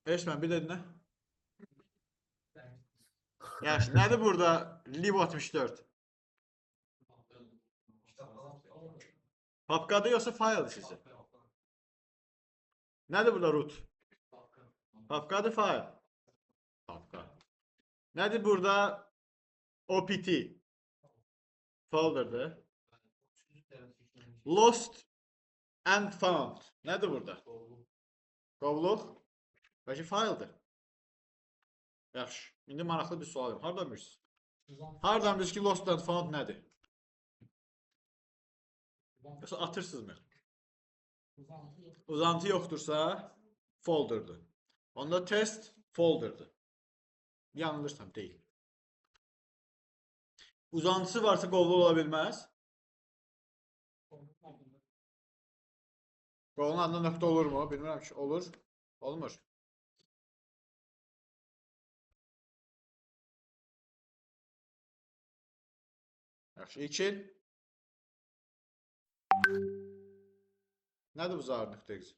Eşmən, bir dedin nə? Yaxşı, nədir burada lib64? Papkadır yoxsa fayldır sizcə? Nədir burada root? Papkadır fayl. Papka. Nədir burada opt? Folder'dır. Lost and found. Nədir burada? Qovluq. Bəlkə fayldır. Yaxşı. İndi maraqlı bir sual var. Hardan bilirsiniz? Hardan bilirsiniz ki, lost and found nədir? Yoxsa atırsınız mı? Uzantı yoxdursa folder'dır. Onda test folder'dır. Yanılırsam deyil. Uzantısı varsa qovluq ola bilməz. Qovluğun adında nöqtə olur mu? Bilmirəm ki, olur. Olmur. Yaxşı, 2. Nədir bu zar.exe?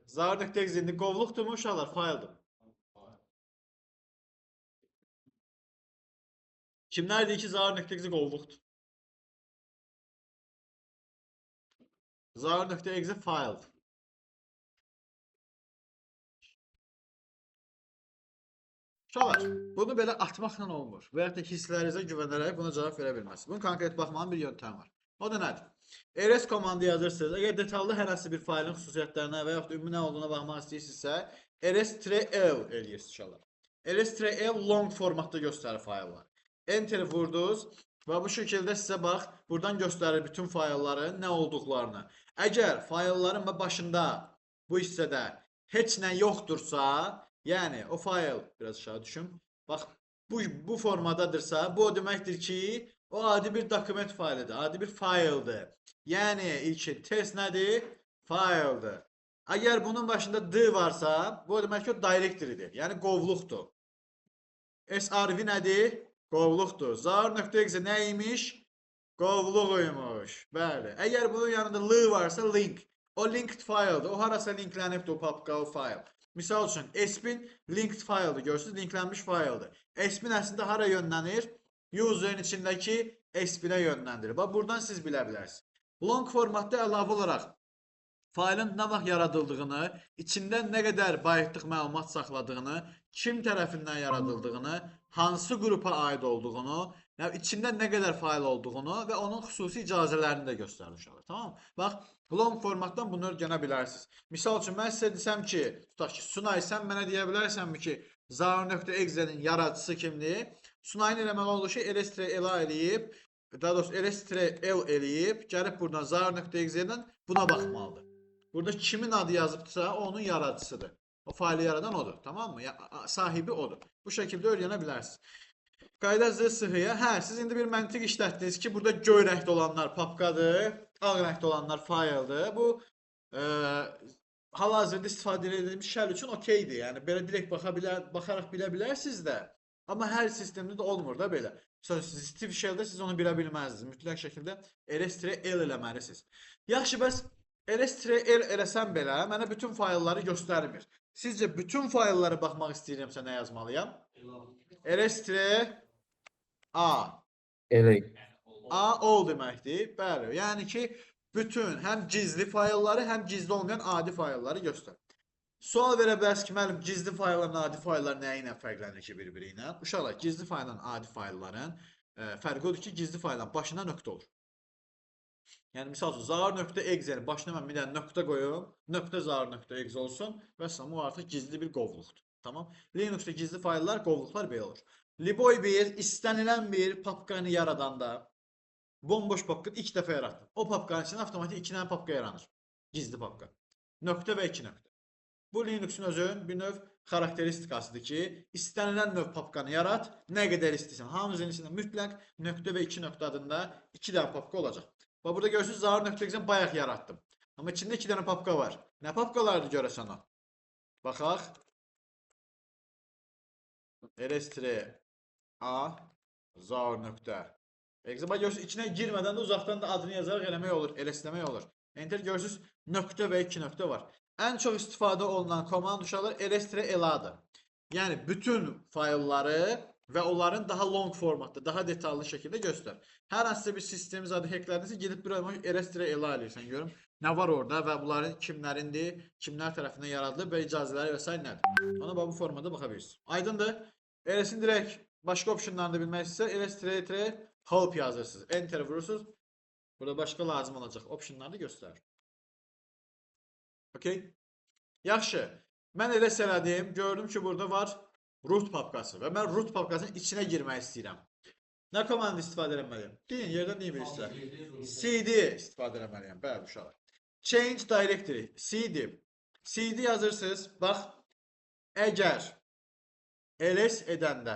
Zar.exe indi qovluqdur mu uşaqlar? Fayldır. Kimlər deyir ki, zar.exe qovluqdur? Zar.exe fayldır. Uşaqlar, bunu belə atmaqla olmur. Və yaxud da hisslərinizə güvənərək buna cavab verə bilməzsiniz. Bunu konkret baxmanın bir yöntəmi var. O da nədir? ls komandı yazırsınız. Əgər detallı hər hansı bir faylın xüsusiyyətlərinə və yaxud da ümumi nə olduğuna baxmaq istəyirsinizsə, ls-l eləyirsiniz uşaqlar. ls-l long formatda göstərir fayllar. Enter vurdunuz və bu şəkildə sizə bax, buradan göstərir bütün faylların nə olduqlarını. Əgər faylların başında bu hissədə heç nə yoxdursa, yəni o fayl, biraz aşağı düşüm, bax bu formadadırsa, bu o deməkdir ki, o adi bir dokument faylıdır, adi bir fayldır. Yəni ilkin test nədir? Fayldır. Əgər bunun başında D varsa, bu o demək ki, o directory'dir, yəni qovluqdur. SRV nədir? Qovluqdur. Zar.exe nə imiş? Qovluq imiş. Bəli. Əgər bunun yanında L varsa link. O linked fayldır. O harasa linklənibdir o papka, o fayl. Misal üçün, sbin linked file'dır. Görürsünüz, linklənmiş file'dır. Sbin əslində hara yönlənir? User'in içindəki sbinə yönləndirir. Bax, buradan siz bilə bilərsiniz. Long formatda əlavə olaraq faylın nə vaxt yaradıldığını, içində nə qədər baytlıq məlumat saxladığını, kim tərəfindən yaradıldığını, hansı qrupa aid olduğunu, yəni içində nə qədər fayl olduğunu və onun xüsusi icazələrini də göstərir uşaqlar. Tamam mı? Bax, long formatdan bunu öyrənə bilərsiniz. Misal üçün, mən sizə desəm ki, tutaq ki, Sunay, sən mənə deyə bilərsənmi ki, Zaur.exe-nin yaradıcısı kimdir? Sunayın eləməli olduğu şey ls-la eləyib, daha doğrusu ls-l eləyib, gəlib buradan Zaur.exe-dən buna baxmalıdır. Burada kimin adı yazıbdırsa, o onun yaradıcısıdır. O faylı yaradan odur, tamam mı? Sahibi odur. Bu şəkildə öyrənə bilərsiniz. Qayda ZSH-ya. Hə, siz indi bir məntiq işlətdiniz ki, burada göy rəngdə olanlar papkadır, ağ rəngdə olanlar fayldır. Bu hal-hazırda istifadə edilmiş shell üçün okeydir. Yəni belə direkt baxaraq bilə bilərsiniz də. Amma hər sistemdə də olmur da belə. Məsələn, Steve Shell-də siz onu bilə bilməzdiniz. Mütləq şəkildə ls-l eləməlisiniz. Yaxşı, bəs ls-l eləsəm belə mənə bütün faylları göstərmir. Sizcə bütün fayllara baxmaq istəyirəmsə nə yazmalıyam? ls-a. Elə. A all deməkdir. Bəli. Yəni ki, bütün həm gizli faylları, həm gizli olmayan adi faylları göstər. Sual verə bilərsiniz ki, müəllim, gizli fayllarla adi fayllar nə ilə fərqlənir ki bir-biri ilə? Uşaqlar, gizli faylla adi faylların fərqi odur ki, gizli faylların başına nöqtə olur. Yəni, misal üçün, zaur.exe-nin başına mən bir dənə nöqtə qoyum, nöqtə zaur.exe olsun və o artıq gizli bir qovluqdur. Tamam? Linuxda gizli fayllar, qovluqlar belə olur. Liboy bir, istənilən bir papkanı yaradanda, bomboş papkanı ilk dəfə yaratdım. O papkanın içində avtomatik 2 dənə papka yaranır. Gizli papka. Nöqtə və 2 nöqtə. Bu Linux'un özünün bir növ xarakteristikasıdır ki, istənilən növ papkanı yarat, nə qədər istəyirsən. Hamısının içində mütləq nöqtə və 2 nöqtə adında 2 dənə papka olacaq. Bax, burada görürsünüz, zaur.exe-ni bayaq yaratdım. Amma içində 2 dənə papka var. Nə papkalardır görəsən o? Baxaq. ls-a zaur.exe. Bax, görürsünüz, içinə girmədən də uzaqdan da adını yazaraq eləmək olur, ls-ləmək olur. Enter görürsünüz, nöqtə və 2 nöqtə var. Ən çox istifadə olunan komand uşaqlar ls-la-dır. Yəni, bütün faylları və onların daha long formatda, daha detallı şəkildə göstər. Hər hansısa bir sistemi adı hacklərdinsə, gedib bir ls-la eləyirsən, görüm nə var orada və bunların kimlərindir, kimlər tərəfindən yaradılıb və icazələri və s. nədir. Ona bax, bu formada baxa bilirsiniz. Aydındır? Ls-in direkt başqa optionlarını da bilmək istəyirsə, ls-help yazırsınız. Enter vurursunuz. Burada başqa lazım olacaq optionları da göstərir. Okey? Yaxşı. Mən ls elədim. Gördüm ki, burada var root papkası və mən root papkasının içinə girmək istəyirəm. Nə komanda istifadə eləməliyəm? Deyin, yerdən deyin bilirsə. CD istifadə eləməliyəm. Bəli, uşaqlar. Change directory. CD. CD yazırsınız. Bax, əgər ls edəndə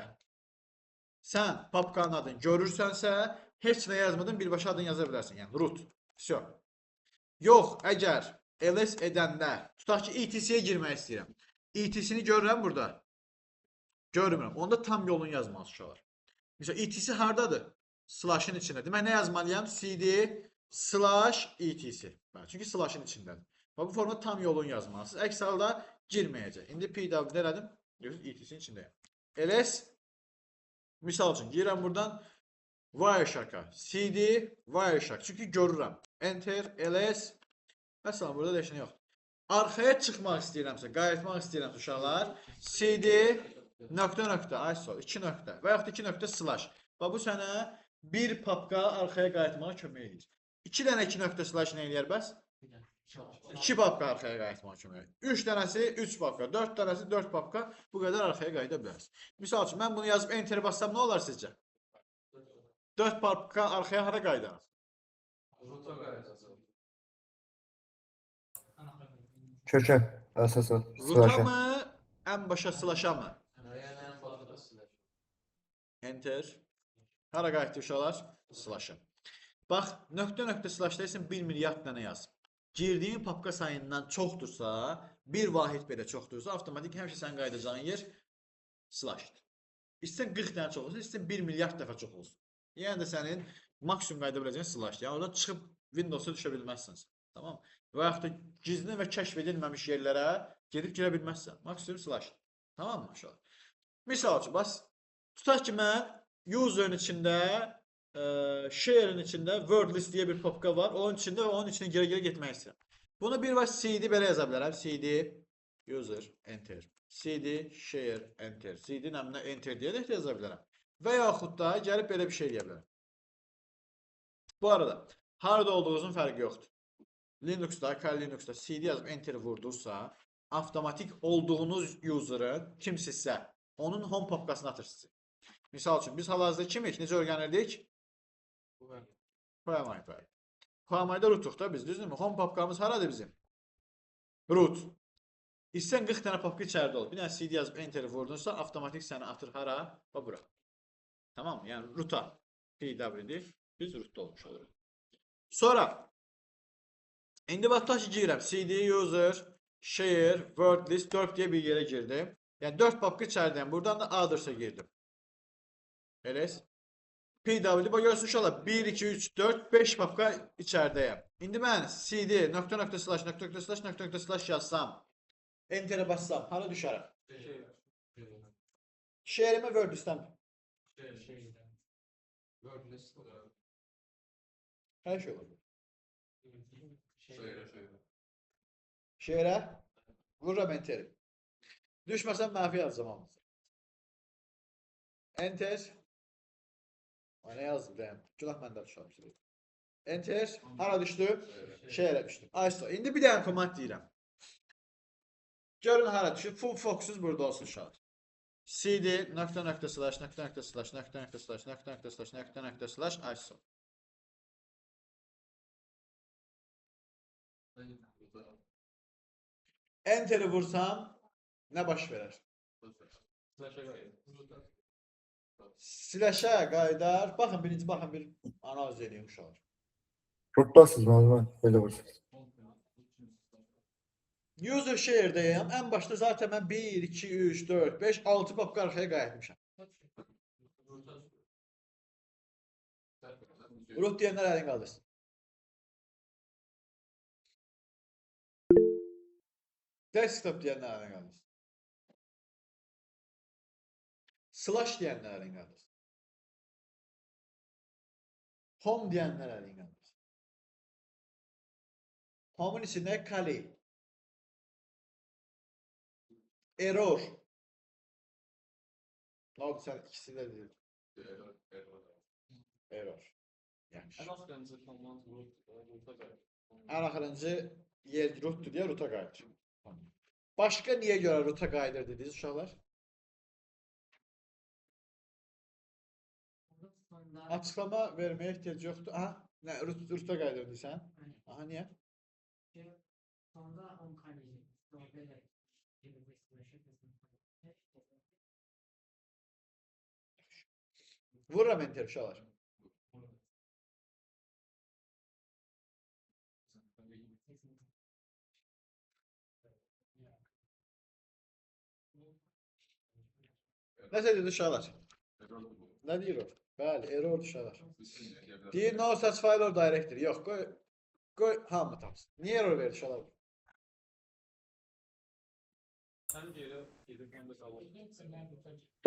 sən papkanın adını görürsənsə, heç nə yazmadan birbaşa adını yaza bilərsən. Yəni, root. Vəsyo. Yox, əgər ls edəndə, tutaq ki, etc-yə girmək istəyirəm. etc-ni görürəm burada. Görmürəm. Onda tam yolunu yazmalısınız uşaqlar. Məsələn, etc hardadır? Slash'ın içində. Demək, nə yazmalıyam? cd slash etc. Bəli, çünki slash'ın içindədir. Bax, bu formada tam yolunu yazmalısınız. Əks halda girməyəcək. İndi pwd elədim. Görürsünüz, etc-nin içindəyəm. ls misal üçün, girirəm buradan Wireshark-a. cd Wireshark. Çünki görürəm. Enter, ls. Məsələn, burada da heç nə yoxdur. Arxaya çıxmaq istəyirəmsə, qayıtmaq istəyirəmsə uşaqlar, cd nöqtə nöqtə, ay sol, 2 nöqtə və yaxud 2 nöqtə slash. Bax, bu sənə bir papka arxaya qayıtmağa kömək edir. 2 dənə 2 nöqtə slash nə eləyər bəs? 2 papka arxaya qayıtmağa kömək edir. 3 dənəsi 3 papka, 4 dənəsi 4 papka, bu qədər arxaya qayıda bilərsiniz. Misal üçün, mən bunu yazıb enter bassam nə olar sizcə? 4 papka arxaya hara qayıdar? Kökə, əsasən. Root'a Slasha. mı, ən başa slash'a mı? Enter. Hara qayıtdı uşaqlar? Slash'a. Bax, nöqtə nöqtə slash deyirsən 1 milyard dənə yaz. Girdiyin papka sayından çoxdursa, bir vahid belə çoxdursa, avtomatik həmişə sən qayıdacağın yer slash'dır. İstəsən 40 dənə çox olsun, istəsən 1 milyard dəfə çox olsun. Yəni də sənin maksimum qayıda biləcəyin slash'dır. Yəni oradan çıxıb Windows'a düşə bilməzsiniz. Tamam. Və yaxud da gizli və kəşf edilməmiş yerlərə gedib girə bilməzsən. Maksimum slash. Tamam mı uşaqlar? Misal üçün, bas, tutaq ki, mən user'ın içində, share'ın içində word list deyə bir papka var. Onun içində və onun içinə girə-girə getmək istəyirəm. Bunu bir var cd belə yaza bilərəm. Cd user enter. Cd share enter. Cd nəminə enter deyərək də yaza bilərəm. Və yaxud da gəlib belə bir şey deyə bilərəm. Bu arada, harada olduğunuzun fərqi yoxdur. Linux'da, Kali Linux'da cd yazıb enter vurdursa, avtomatik olduğunuz user'ın kimsizsə, onun home papkasını atır sizi. Misal üçün, biz hal-hazırda kimik? Necə öyrənirdik? Whoami. Whoami'da rootuq da biz, düzdürmü? Home papkamız haradır bizim? Root. İstən 40 dənə papka içəridə olur. Bir dənə cd yazıb enter vurdunsa, avtomatik səni atır hara? Və bura. Tamam mı? Yəni roota. PWD. Biz rootda olmuş oluruq. Sonra, indi bax tutaq ki, girirəm. Cd user share word list 4 deyə bir yerə girdim. Yəni 4 papka içəridəyəm. Buradan da others'a girdim. Ls. PWD bax görürsünüz uşaqlar 1 2 3 4 5 papka içəridəyəm. İndi mən cd nöqtə nöqtə slash nöqtə nöqtə slash nöqtə nöqtə slash yazsam, enter'e bassam hara düşərəm? Share'imə word listəm. Word list. Hər şey olur. Share'ə vururam enter'i. Düşməsəm mənfi yazacağam hamısı. Enter. Ay, nə yazdım deyəm. Günah məndə düşərəm. Enter. Hara düşdü? Share'ə düşdü. Ayso. İndi bir dənə command deyirəm. Görün hara düşür. Full fokusuz burada olsun uşaqlar. Cd nöqtə nöqtə slash nöqtə nöqtə slash nöqtə nöqtə slash nöqtə nöqtə slash nöqtə nöqtə slash ISO. Enter'i vursam nə baş verər? Slash'ə qayıdar. Baxın birinci, baxın bir analiz edeyim uşaqlar. Rootdasınız müəllim, belə vursunuz. User share'dəyəm. Ən başda zaten mən 1, 2, 3, 4, 5, 6 papka arxaya qayıtmışam. Root deyənlər əlin qaldırsın. Desktop deyənlər əlin qaldırsın. Slash deyənlər əlin qaldırsın. Home deyənlər əlin qaldırsın. Home'un içində Kali. Error. Nə oldu sən ikisini də dedin? Error. Yaxşı. Ən axırıncı command root'a qayıdır. Ən axırıncı yer rootdur deyə root'a qayıdır. Başqa niyə görə root'a qayıdır dediniz uşaqlar? Açıqlama verməyə ehtiyac yoxdur. Aha, nə root'a qayıdır deyirsən? Aha, niyə? Sonda 10 kali. Belə Vururam enter uşaqlar. Nəsə dedi uşaqlar? Nə deyir o? Bəli, error uşaqlar. Deyir no such file or directory. Yox, qoy hamı tapsın. Niyə error verir uşaqlar? Həm geri gedib, həm də qabaq.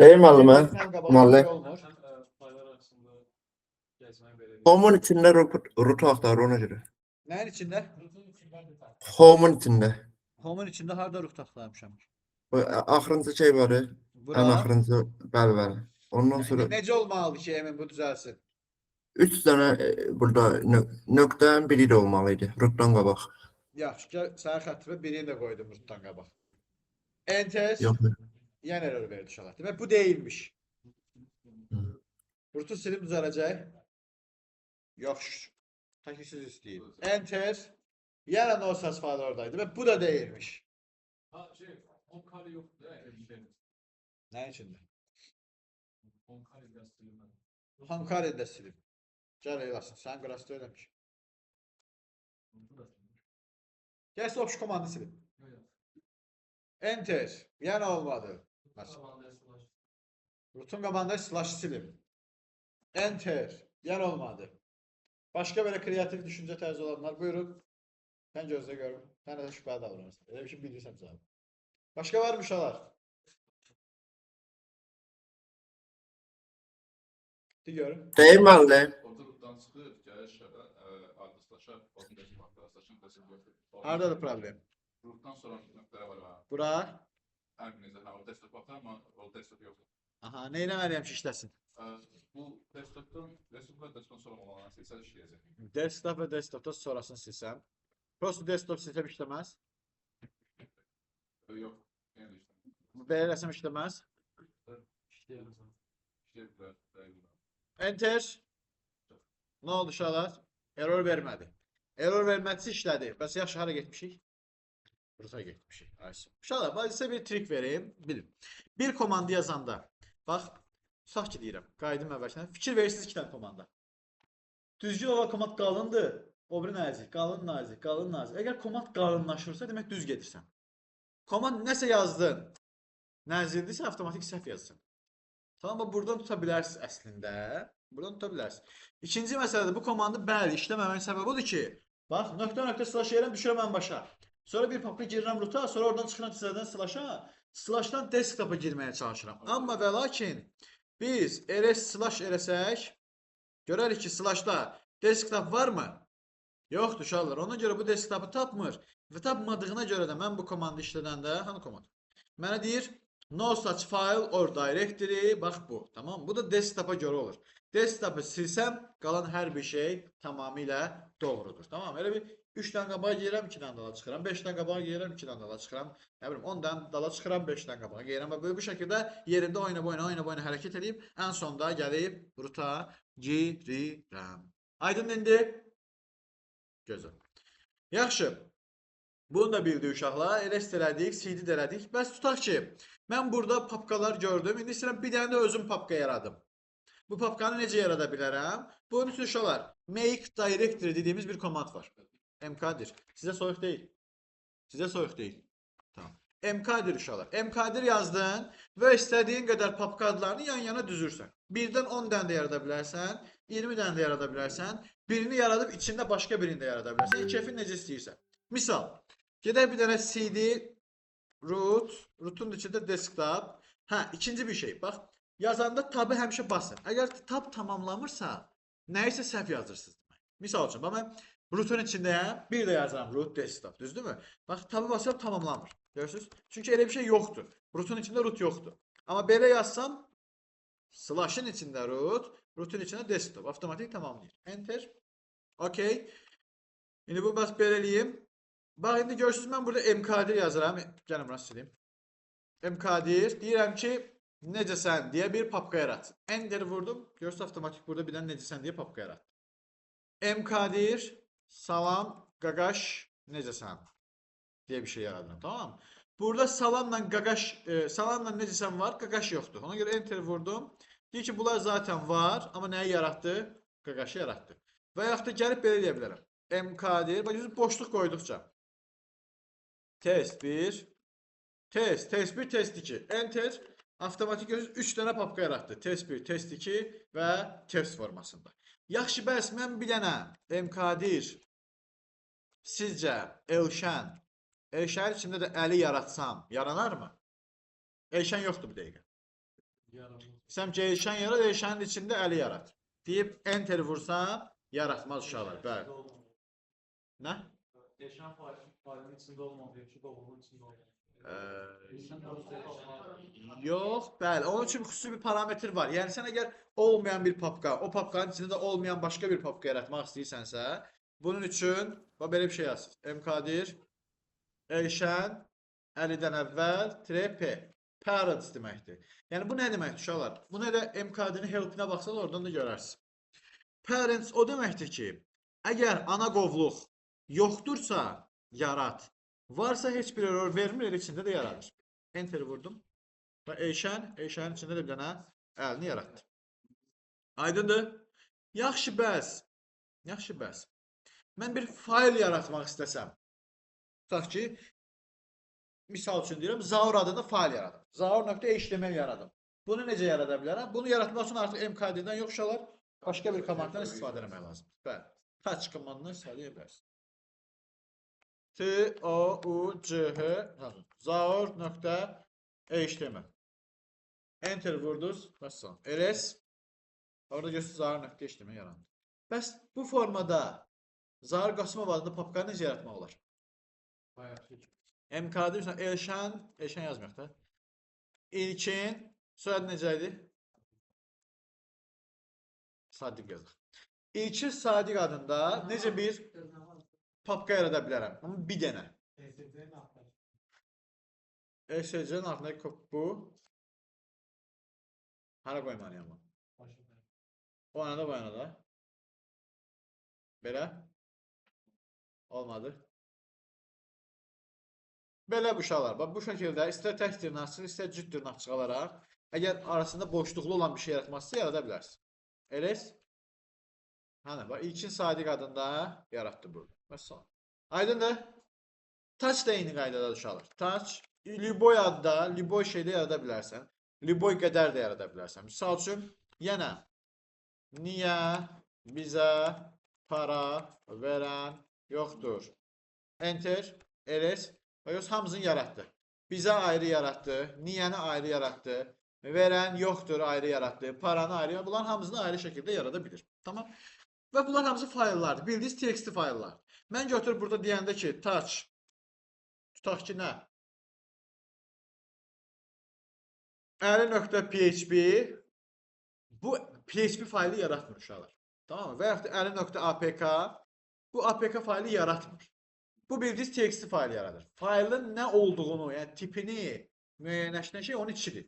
Deyir müəllimə, Həm qabaq müəllim. olmur. Həm fayllar arasında gəzmək belə bir. Home'un içində root axtarır ona görə. Nəyin içində? Home'un içində. Home'un içində harda root axtarmışam? Bu axırıncı şey var. Bura. Ən axırıncı, bəli, bəli. Ondan sonra Necə olmalıdır ki, emin bu düzəlsin? 3 dənə burada nöqtənin biri də olmalı idi. Rootdan qabaq. Yaxşı, gəl sənin xətrimə birini də qoydum rootdan qabaq. Enter. Yox. Yenə error verdi uşaqlar. Demək bu deyilmiş. Root'u silib düzələcək. Yox. Təklifsiz istəyir. Enter. Yenə no such file oradaydı. Demək bu da deyilmiş. Ha şey, 10 kare yoxdur da, şey. Nəyin içində? 10 kare biraz silinmədi. Home də silib. Gəl eləsin. Sən qrasda eləmiş. Gəl slash komandı silib. Enter. Yenə olmadı. Root'un qabağında slash silib. Enter. Yenə olmadı. Başqa belə kreativ düşüncə tərzi olanlar buyurun. Sən gözlə görüm. Sən də şübhəli davranırsan. Elə bir şey bilirsən cavabı. Başqa var mı uşaqlar? De görüm. Deyim müəllim. Orada rootdan çıxır, gəlir şəbə, adreslaşa, baxın desktop adreslaşın, desktop. Hardadır problem? Rootdan sonra nöqtələr var ha. Bura. Həm necə, hə, o desktop baxır, amma o desktop yoxdur. Aha, nə etməliyəm ki işləsin? Bu desktopdan, desktop və desktopdan sonra olanı silsə işləyəcək. Desktop və desktopdan sonrasını silsəm. Prosto desktop silsəm işləməz. Yox, yenə də işləmir. Belə eləsəm işləməz. İşləyə bilər. İşləyə bilər, dəqiq bilmirəm. Enter. Nə oldu uşaqlar? Error vermədi. Error vermədisə işlədi. Bəs yaxşı hara getmişik? Roota getmişik. Aysun. Uşaqlar, bax sizə bir trik vereyim, bilin. Bir komandı yazanda, bax, tutaq ki deyirəm, qayıdım əvvəlkindən. Fikir verirsiniz iki dənə komanda. Düzgün olan komand qalındır, o biri nazik, qalın nazik, qalın nazik. Əgər komand qalınlaşırsa, demək düz gedirsən. Komand nəsə yazdın, nazikdirsə avtomatik səhv yazırsan. Tamam mı? Buradan tuta bilərsiniz əslində. Buradan tuta bilərsiniz. İkinci məsələ də bu komandı bəli işləməmənin səbəbi odur ki, bax nöqtə nöqtə slash edirəm, düşürəm ən başa. Sonra bir papka girirəm roota, sonra oradan çıxıram təzədən slasha, slashdan desktopa girməyə çalışıram. Amma və lakin biz rs slash eləsək, görərik ki, slashda desktop varmı? Yoxdur uşaqlar. Ona görə bu desktopu tapmır. Və tapmadığına görə də mən bu komandı işlədəndə, hanı komand? Mənə deyir no such file or directory, bax bu. Tamam? Bu da desktopa görə olur. Desktopu silsəm, qalan hər bir şey tamamilə doğrudur. Tamam? Elə bir 3 dənə qabağa gəlirəm, 2 dənə dala çıxıram. 5 dənə qabağa gəlirəm, 2 dənə dala çıxıram. Nə bilim, 10 dənə dala çıxıram, 5 dənə qabağa gəlirəm. Və böyle bu şəkildə yerində oyna boyuna, oyna boyuna hərəkət edib, ən sonda gəlib roota girirəm. Aydın indi? Gözəl. Yaxşı. Bunu da bildik uşaqlar. LS elədik, CD də elədik. Bəs tutaq ki, mən burada papkalar gördüm. İndi istəyirəm bir dənə də özüm papka yaradım. Bu papkanı necə yarada bilərəm? Bunun üçün uşaqlar, make directory dediyimiz bir komand var. mkdir. Sizə soyuq deyil. Sizə soyuq deyil. Tamam. Mkdir uşaqlar. Mkdir yazdın və istədiyin qədər papka adlarını yan-yana düzürsən. Birdən 10 dənə də yarada bilərsən, 20 dənə də yarada bilərsən. Birini yaradıb içində başqa birini də yarada bilərsən. Keyfin necə istəyirsən. Misal, gedək bir dənə CD root, rootun içində desktop. Hə, ikinci bir şey. Bax, yazanda tabı həmişə basın. Əgər tab tamamlamırsa, nəyisə səhv yazırsınız demək. Misal üçün, bax mən rootun içindəyəm, bir də yazıram root desktop, düzdürmü? Bax, tabı basıram, tamamlamır. Görürsünüz? Çünki elə bir şey yoxdur. Rootun içində root yoxdur. Amma belə yazsam, slash'ın içində root, rootun içində desktop. Avtomatik tamamlayır. Enter. Okay. İndi bu bəs belə eləyim. Bax, indi görürsünüz, mən burada mkdir yazıram. Gəlin, buna silim. Mkdir. Deyirəm ki, necəsən deyə bir papka yarat. Enter vurdum. Görürsünüz, avtomatik burada bir dənə necəsən deyə papka yaratdı. Mkdir, salam, qaqaş, necəsən deyə bir şey yaradıram. Tamam mı? Burada salamla qaqaş, salamla necəsən var, qaqaş yoxdur. Ona görə enter vurdum. Deyir ki, bunlar zaten var, amma nəyi yaratdı? Qaqaşı yaratdı. Və yaxud da gəlib belə deyə bilərəm. Mkdir, bax, görürsünüz, boşluq qoyduqca. Test 1, test, test 1, test 2. Enter. Avtomatik görürsünüz, 3 dənə papka yaratdı. Test 1, test 2 və test formasında. Yaxşı, bəs mən bir dənə mkdir, sizcə Elşən, Elşənin içində də Əli yaratsam, yaranarmı? Elşən yoxdur bu dəqiqə. Yaranmaz. İstəyirəm ki, Elşən yarat, Elşənin içində Əli yarat. Deyib enter vursam, yaratmaz uşaqlar. Bəli. Nə? Elşən failin içində olmalı, yoxsa qovluğun içində olmalı. Yox, bəli. Onun üçün xüsusi bir parametr var. Yəni sən əgər olmayan bir papka, o papkanın içində də olmayan başqa bir papka yaratmaq istəyirsənsə, bunun üçün bax belə bir şey yazır. Mkdir Elşən Əlidən əvvəl -p parents deməkdir. Yəni bu nə deməkdir uşaqlar? Bunu elə mkdir-in help-inə baxsanız oradan da görərsiniz. Parents o deməkdir ki, əgər ana qovluq yoxdursa yarat. Varsa heç bir error vermir, elə içində də yaradır. Enter vurdum. Və Elşən, Elşənin içində də bir dənə əlini yaratdı. Aydındır? Yaxşı bəs. Yaxşı bəs. Mən bir fayl yaratmaq istəsəm. Tutaq ki, misal üçün deyirəm, Zaur adında fayl yaradım. Zaur.html yaradım. Bunu necə yarada bilərəm? Bunu yaratmaq üçün artıq mkdir-dən yox uşaqlar, başqa bir komanddan istifadə etmək lazımdır. Bəli. Touch komandından istifadə edə bilərsiniz. T O U C H Zaur.html. Enter vurdunuz. Vəssalam. LS. Orada görürsünüz Zaur.html yarandı. Bəs bu formada Zaur Qasımov adında papkanı necə yaratmaq olar? Bayaq MKD məsələn Elşən, Elşən yazmayaq da. İlkin soyadı necə idi? Sadiq yazaq. İlkin Sadiq adında necə bir papka yarada bilərəm? Amma bir dənə. ESC-nin altında. ESC-nin altındakı kod bu. Hara qoymalıyam bunu? O yana da, bu yana da. Belə. Olmadı. Belə bu uşaqlar. Bax, bu şəkildə istər tək dırnaqçıq, istər cüt dırnaqçıq alaraq, əgər arasında boşluqlu olan bir şey yaratmazsa yarada bilərsiniz. LS. Hani, bax, İlkin Sadiq adında yaratdı burada. Vəssalam. Aydındır? Touch da eyni qaydada uşaqlar. Touch, lüboy adda, lüboy şeydə yarada bilərsən. Lüboy qədər də yarada bilərsən. Misal üçün, yenə niyə bizə para verən yoxdur? Enter, LS. Və yox, hamısını yaratdı. Bizə ayrı yaratdı, niyəni ayrı yaratdı, verən yoxdur ayrı yaratdı, paranı ayrı, bunların hamısını ayrı şəkildə yarada bilir. Tamam? Və bunlar hamısı fayllardır. Bildiyiniz TXT fayllar. Mən götürüb burada deyəndə ki, touch, tutaq ki, nə? 50.php bu PHP faylı yaratmır uşaqlar. Tamam mı? Və yaxud da 50.apk bu APK faylı yaratmır. Bu bildiyiniz TXT faylı yaradır. Faylın nə olduğunu, yəni tipini müəyyənləşdirən şey onun içidir.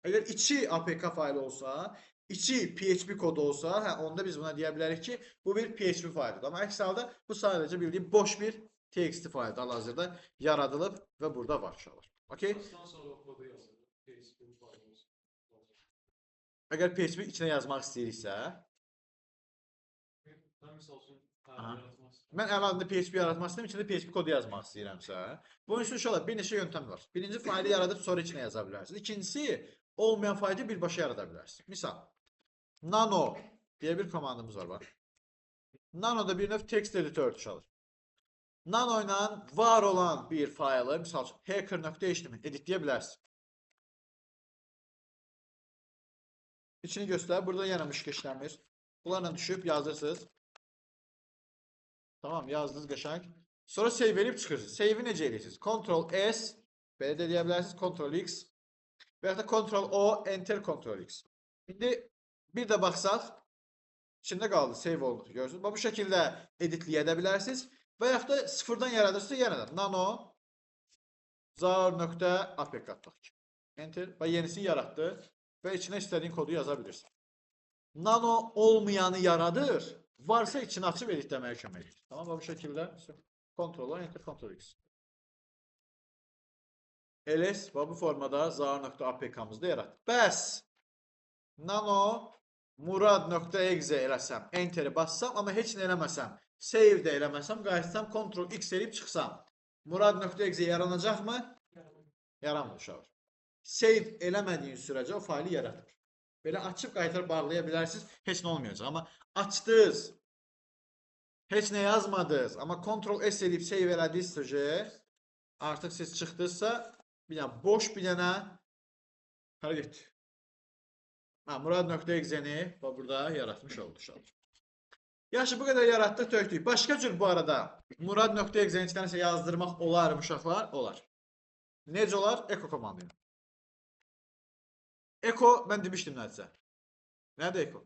Əgər içi APK faylı olsa, içi PHP kodu olsa, hə, onda biz buna deyə bilərik ki, bu bir PHP faylıdır. Amma əks halda bu sadəcə bildiyim boş bir TXT faylıdır. Hal-hazırda yaradılıb və burada var uşaqlar. Okay? Sonra o kodu yazılır. PHP faylı olsun. Əgər PHP içinə yazmaq istəyiriksə, Mən misal üçün Mən əl adında PHP yaratmaq istəyirəm, içində PHP kodu yazmaq istəyirəmsə, bunun üçün uşaqlar bir neçə yöntəm var. Birinci, faylı yaradıb sonra içinə yaza bilərsiniz. İkincisi, olmayan faylı birbaşa yarada bilərsiniz. Misal, nano deyə bir komandımız var, bax. Nano da bir növ text editördür uşaqlar. Nano ilə var olan bir faylı, misal üçün, hacker.html editləyə bilərsiniz. İçini göstər. Burada yenə müşkü işləmir. Bunlarla düşüb yazırsınız. Tamam, yazdınız qəşəng. Sonra save verib çıxırsınız. Save'i necə edirsiniz? Ctrl S, belə də deyə bilərsiniz. Ctrl X və yaxud da Ctrl O, Enter, Ctrl X. İndi bir də baxsaq, içində qaldı, save oldu. Görürsünüz. Bax, bu şəkildə editləyə də bilərsiniz. Və yaxud da sıfırdan yaradırsınız, yenə də nano zar.apk tutaq ki. Enter və yenisini yaratdı və içinə istədiyin kodu yaza bilirsin. Nano olmayanı yaradır. Varsa içini açıb editləməyə kömək edir. Tamam, bu şəkildə Ctrl A, Enter, Ctrl X. LS və bu formada zar.apk-mızda yaratdı. Bəs nano murad.exe eləsəm, Enter'i bassam, amma heç nə eləməsəm, save də eləməsəm, qayıtsam, Ctrl X eləyib çıxsam, murad.exe yaranacaqmı? Yaranmır uşaqlar. Save eləmədiyin sürəcə o faylı yaratmır. Belə açıb qaytarıb bağlaya bilərsiniz, heç nə olmayacaq. Amma açdınız, heç nə yazmadınız, amma Ctrl S eləyib save elədiniz sürəcə, artıq siz çıxdınızsa, bir dənə boş bir dənə hara getdi? Ha, murad.exe-ni burada yaratmış oldu uşaqlar. Yaxşı, bu qədər yaratdıq, tökdük. Başqa cür bu arada murad.exe-ni içində nəsə yazdırmaq olar uşaqlar? Olar. Necə olar? Echo komandı ilə. Echo, mən demişdim nədirsə. Nədir echo?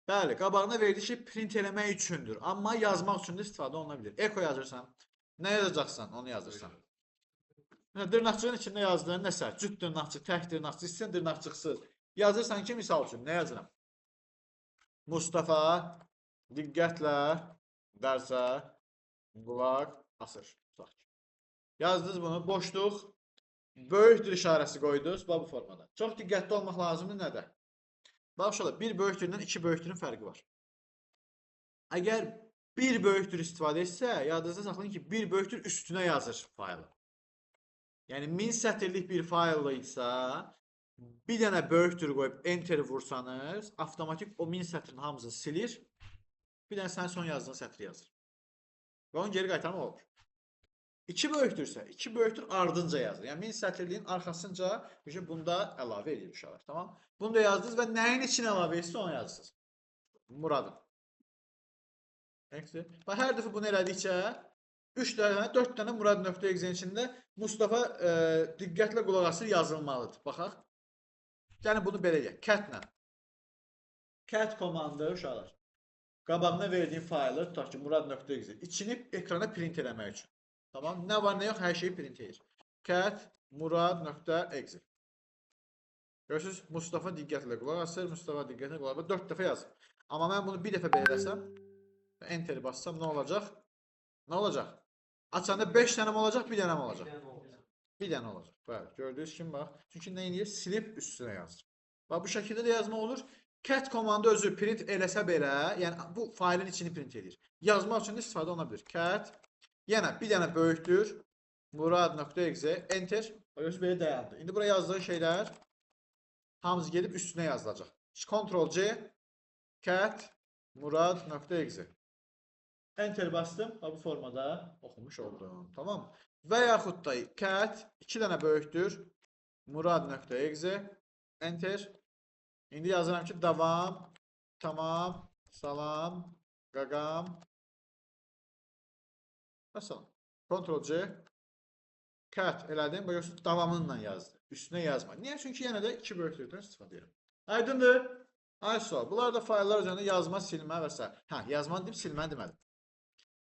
Bəli, qabağına verdiyi şey print eləmək üçündür. Amma yazmaq üçün də istifadə oluna bilir. Echo yazırsan, nə yazacaqsan, onu yazırsan. Dırnaqçığın içində yazdığın nəsə, cüt dırnaqçıq, tək dırnaqçıq, istəyirsən dırnaqçıqsız. Yazırsan ki, misal üçün, nə yazıram? Mustafa diqqətlə dərsə qulaq asır. Yazdınız bunu, boşluq, böyükdür işarəsi qoydunuz, bax bu formada. Çox diqqətli olmaq lazımdır nədə? Bax uşaqlar, bir böyükdürlə iki böyükdürün fərqi var. Əgər bir böyükdür istifadə etsə, yadınızda saxlayın ki, bir böyükdür üstünə yazır faylı. Yəni, 1000 sətirlik bir fayl isə, bir dənə böyükdür qoyub enter vursanız, avtomatik o 1000 sətrin hamısını silir, bir dənə sənin son yazdığın sətri yazır. Və onu geri qaytarmaq olur. 2 böyükdürsə, 2 böyükdür ardınca yazır. Yəni min sətirliyin arxasınca bunu da əlavə edir uşaqlar. Tamam? Bunu da yazdınız və nəyin için əlavə etsin onu yazırsınız. Muradın. Bax, hər dəfə bunu elədikcə 3 dənə, 4 dənə Murad.exe-nin içində Mustafa diqqətlə qulaq asır yazılmalıdır. Baxaq. Gəlin bunu belə eləyək. Cat-lə. Cat komandı uşaqlar. Qabağına verdiyim faylı, tutaq ki, Murad.exe içini ekrana print eləmək üçün. Tamam. Nə var, nə yox, hər şeyi print edir. Cat Murad.exe. Görürsünüz, Mustafa diqqətlə qulaq asır, Mustafa diqqətlə qulaq asır. 4 dəfə yazıb. Amma mən bunu bir dəfə belə eləsəm, Enter bassam nə olacaq? Nə olacaq? Açanda 5 dənəm olacaq, 1 dənəm olacaq. 1 dənə olacaq. Bəli, gördüyünüz kimi bax. Çünki nə edir? Silib üstünə yazır. Bax, bu şəkildə də yazma olur. Cat komandı özü print eləsə belə, yəni bu faylın içini print edir. Yazmaq üçün də istifadə oluna bilir. Cat, yenə bir dənə böyükdür. Murad.exe, Enter. Özü belə dayandı. İndi bura yazdığı şeylər hamısı gedib üstünə yazılacaq. Ctrl C, cat, Murad.exe. Enter bastım. Bu formada oxumuş oldum. Tamam. Və yaxud da cat 2 dənə böyükdür. Murad.exe. Enter. İndi yazıram ki, davam, tamam, salam, qaqam. Məsələn, Ctrl C, cat elədim. Bax, görürsünüz, davamınla yazdı. Üstünə yazma. Niyə? Çünki yenə də 2 böyükdürdən istifadə edirəm. Aydındır? Ay sual. Bunlar da fayllar üzərində yazma, silmə və s. Hə, yazmanı deyib, silməni demədim.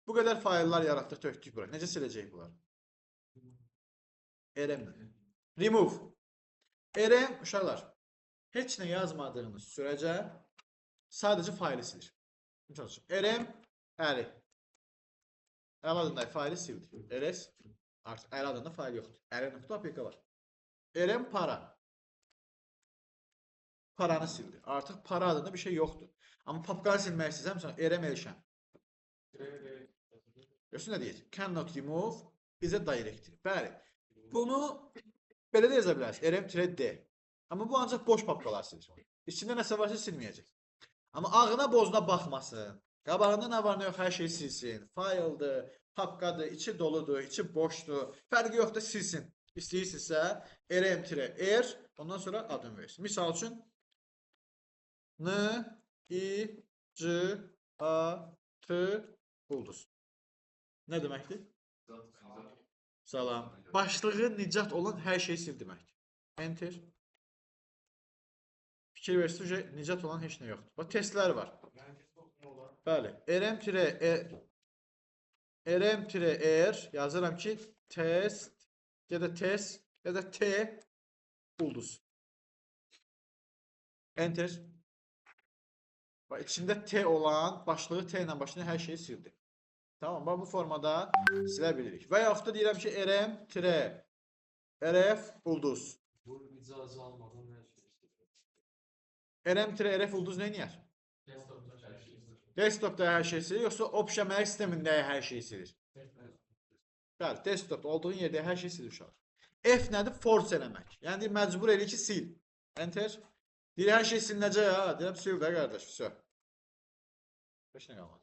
Bu qədər fayllar yaratdıq, tökdük bura. Necə siləcəyik bunları? RM-lə. Remove. RM, uşaqlar, heç nə yazmadığınız sürəcə sadəcə faylı silir. Misal üçün, RM, əli. Əli adında faylı sildi. RS, artıq əli adında fayl yoxdur. Əli.apk var. RM, para. Paranı sildi. Artıq para adında bir şey yoxdur. Amma papkanı silmək istəsəm, məsələn, RM Elşən. Görsün nə deyir? Cannot remove is a directory. Bəli. Bunu belə də yaza bilərsiniz. RM-D. Amma bu ancaq boş papkalar silir. İçində nəsə varsa silməyəcək. Amma ağına bozuna baxmasın. Qabağında nə var nə yox, hər şeyi silsin. Fayldır, papkadır, içi doludur, içi boşdur. Fərqi yoxdur, silsin. İstəyirsinizsə RM-R, ondan sonra adını verirsin. Misal üçün N, I, C, A, T, ulduz. Nə deməkdir? Salam. Başlığı nicat olan hər şeyi sil deməkdir. Enter. Fikir verirsiniz, nicat olan heç nə yoxdur. Bax, testlər var. Bəli. RM-R yazıram ki, test ya da test ya da T ulduz. Enter. Bax, içində T olan, başlığı T ilə başlayan hər şeyi sildi. Tamam, bax, bu formada silə bilirik. Və yaxud da deyirəm ki, RM-RF ulduz. Bu icazə almadan hər şeyi silir. RM-RF ulduz nə eləyər? Desktopda hər şey silir, yoxsa opşəməlik sistemində hər şeyi silir? Bəli, desktopda olduğun yerdə hər şey silir uşaqlar. F nədir? Force eləmək. Yəni, məcbur eləyir ki, sil. Enter. Deyir, hər şey silinəcək ha. Deyirəm, sil də qardaş, vəsə. Heç nə qalmadı.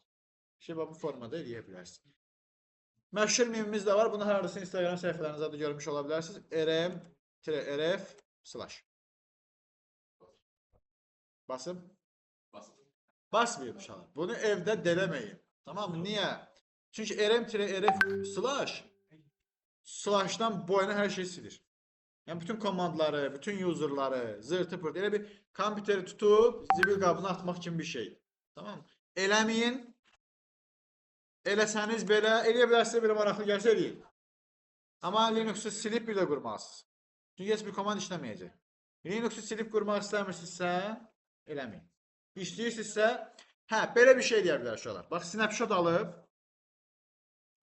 Şey, bax, bu formada eləyə bilərsiniz. Məşhur mimimiz də var. Bunu hardasa Instagram səhifələrinizdə də görmüş ola bilərsiniz. RM-RF slash. Basıb? Basmayın uşaqlar. Bunu evdə deləməyin. Tamam mı? Niyə? Çünki RM-RF slash slashdan boyuna hər şey silir. Yəni, bütün komandları, bütün userları, zırtı pırtı, elə bir kompüteri tutub zibil qabına atmaq kimi bir şeydir. Tamam mı? Eləməyin. Eləsəniz belə, eləyə bilərsiniz, belə maraqlı gəlsə eləyin. Amma Linux'u silib bir də qurmalısınız. Çünki heç bir komand işləməyəcək. Linux'u silib qurmaq istəmirsinizsə, eləməyin. İstəyirsinizsə, hə, belə bir şey eləyə bilər uşaqlar. Bax, snapshot alıb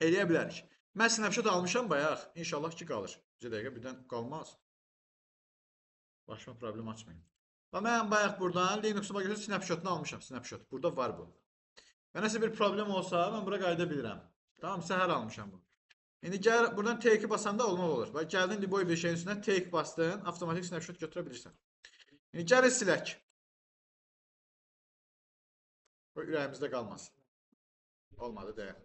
eləyə bilərik. Mən snapshot almışam bayaq. İnşallah ki, qalır. Bir dəqiqə, birdən qalmaz. Başıma problem açmayın. Bax, mən bayaq buradan Linux'u bax, görürsünüz, snapshotunu almışam. Snapshot. Burada var bu. Və nəsə bir problem olsa, mən bura qayıda bilirəm. Tamam, səhər almışam bunu. İndi gəl, buradan take basanda olmaq olur. Bax, gəldin boy bir şeyin üstünə take bastın, avtomatik snapshot götürə bilirsən. İndi gəlin silək. O ürəyimizdə qalmasın. Olmadı, dəyər.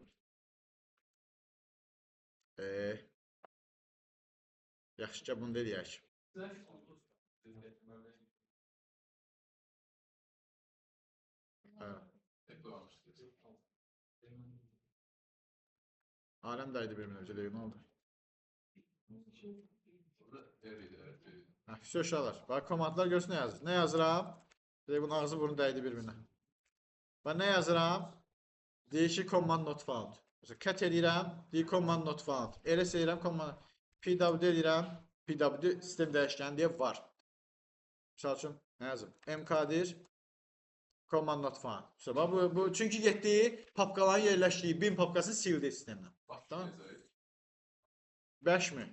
Yaxşı ki, bunu da eləyək. Hə. Aləm daydı bir minə, nə oldu? Hə, uşaqlar. Bax, komandlar görsün nə yazır. Nə yazıram? Deyir, bunun ağzı burnu dəydi bir-birinə. Bax, nə yazıram? Deyir ki, command not found. Məsələn, cat eləyirəm, deyir command not found. Ls eləyirəm, command pwd eləyirəm, pwd sistem dəyişkəni deyə var. Misal üçün, nə yazım? Mkdir command not found. Bax, bu, çünki getdiyi papkaların yerləşdiyi bin papkasını sildi sistemdən. Tamam. 5 mi?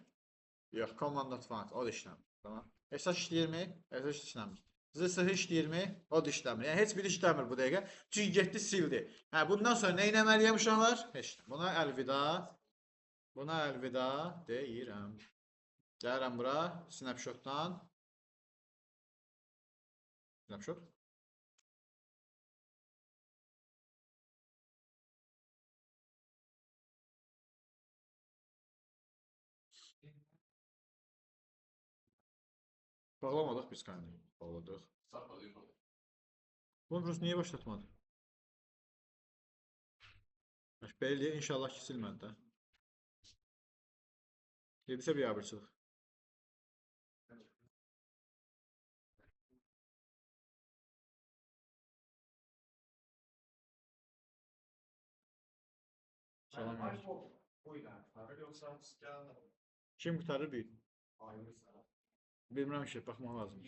Yox, command not found. O da işləmir. Tamam. SH işləyirmi? SH işləmir. ZSH işləyirmi? O da işləmir. Yəni, heç biri işləmir bu dəqiqə. Çünki getdi, sildi. Hə, bundan sonra nə etməliyəm uşaqlar? Heç. Buna əlvida. Buna əlvida deyirəm. Gəlirəm bura, snapshotdan. Snapshot. Bağlamadıq biz kaynağı. Bağladıq. Bunu Rus niyə başlatmadı? Belə deyə inşallah ki, silmədi də. Yedisə bir abırçılıq. Salam. Kim qurtarır bir? Bilmirəm ki, baxmaq lazım.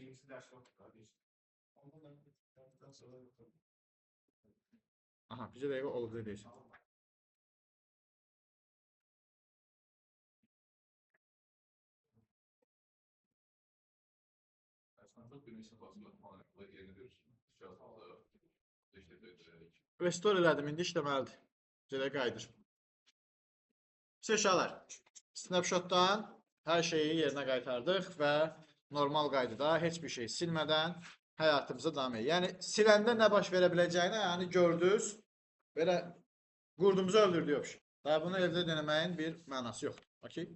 Aha, bizə dəqiqə oldu deyirsən. Restore elədim, indi işləməlidir. Bizə də qayıdır. Uşaqlar, snapshotdan hər şeyi yerinə qaytardıq və normal qaydada heç bir şey silmədən həyatımıza davam edir. Yəni, siləndə nə baş verə biləcəyini yəni, gördünüz, belə qurdumuzu öldürdük. Daha bunu evdə denəməyin bir mənası yoxdur. Okay.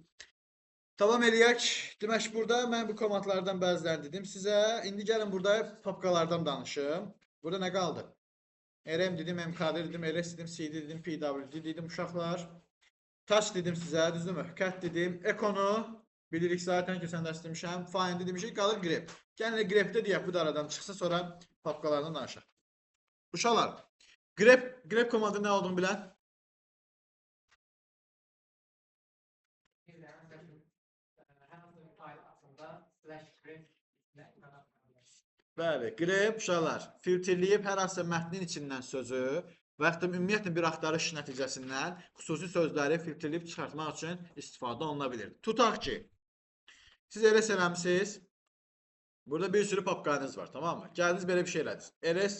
Tamam eləyək. Demək, burada mən bu komandlardan bəzilərini dedim sizə. İndi gəlin burada papkalardan danışım. Burada nə qaldı? RM dedim, MKD dedim, LS dedim, CD dedim, PWD dedim uşaqlar. Touch dedim sizə, düzdürmü? Cat dedim, Econu bilirik zaten ki, sən dərs demişəm. Find demişik, qalır grep. Gəlin grepdə deyək, bu da aradan çıxsın, sonra papkalardan danışaq. Uşaqlar, grep komandı nə olduğunu bilən? Bəli, grep uşaqlar, filtrləyib hər hansısa mətnin içindən sözü və yaxud da ümumiyyətlə bir axtarış nəticəsindən xüsusi sözləri filtrləyib çıxartmaq üçün istifadə oluna bilir. Tutaq ki, siz LS eləmisiniz, burada bir sürü papkanız var, tamam mı? Gəldiniz, belə bir şey elədiniz. LS,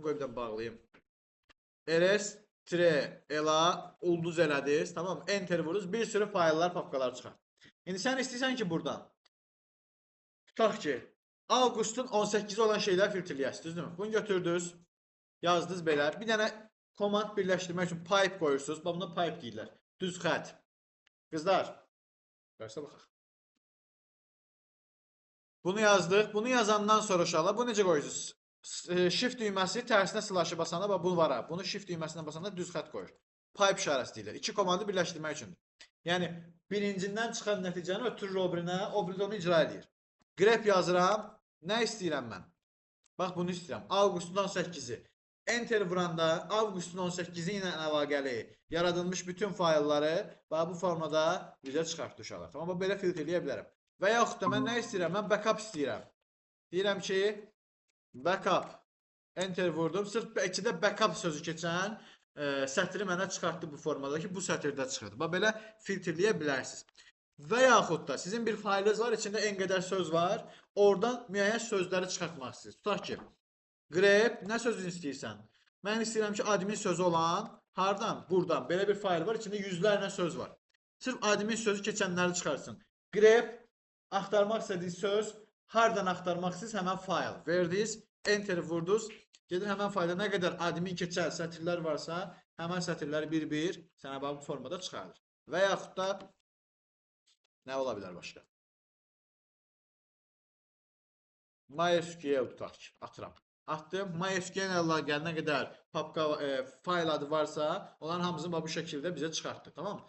qoy bir də bağlayayım. LS-LA ulduz elədiniz, tamam mı? Enter vururuz, bir sürü fayllar, papkalar çıxar. İndi sən istəyirsən ki, buradan, tutaq ki, avqustun 18-i olan şeylər filtrləyəsiniz, düzdürmü? Bunu götürdünüz, yazdınız belə. Bir dənə komand birləşdirmək üçün pipe qoyursunuz. Bax, buna pipe deyirlər. Düz xətt. Qızlar, dərsə baxaq. Bunu yazdıq. Bunu yazandan sonra uşaqlar, bunu necə qoyursunuz? Shift düyməsi tərsinə slash-ı basanda, bax, bu var ha. Bunu shift düyməsinə basanda düz xətt qoyur. Pipe işarəsi deyirlər. İki komandı birləşdirmək üçündür. Yəni, birincindən çıxan nəticəni ötürür o birinə, o biri də onu icra edir. Grep yazıram. Nə istəyirəm mən? Bax, bunu istəyirəm. Avqustun 18-i. Enter vuranda avqustun 18-i ilə əlaqəli yaradılmış bütün faylları bax, bu formada bizə çıxartdı uşaqlar. Tamam, bax, belə filtrləyə bilərəm. Və yaxud da mən nə istəyirəm? Mən backup istəyirəm. Deyirəm ki, backup. Enter vurdum. Sırf içində backup sözü keçən sətri mənə çıxartdı bu formada ki, bu sətirdə çıxırdı. Bax, belə filtrləyə bilərsiniz. Və yaxud da sizin bir faylınız var, içində en qədər söz var, oradan müəyyən sözləri çıxartmaq istəyirsiniz. Tutaq ki, grep, nə sözünü istəyirsən? Mən istəyirəm ki, admin sözü olan, hardan? Buradan. Belə bir fayl var, içində yüzlərlə söz var. Sırf admin sözü keçənləri çıxarsın. Grep, axtarmaq istədiyi söz, hardan axtarmaq istəyirsiniz? Həmən fayl. Verdiniz, enter vurdunuz. Gedir həmən faylda nə qədər admin keçən sətirlər varsa, həmən sətirləri bir-bir sənə bax bu formada çıxarır. Və yaxud da nə ola bilər başqa? MySQL tutaq ki, atıram. Atdım. MySQL gələnə qədər papka, fayl adı varsa, onların hamısını bu şəkildə bizə çıxartdı. Tamam mı?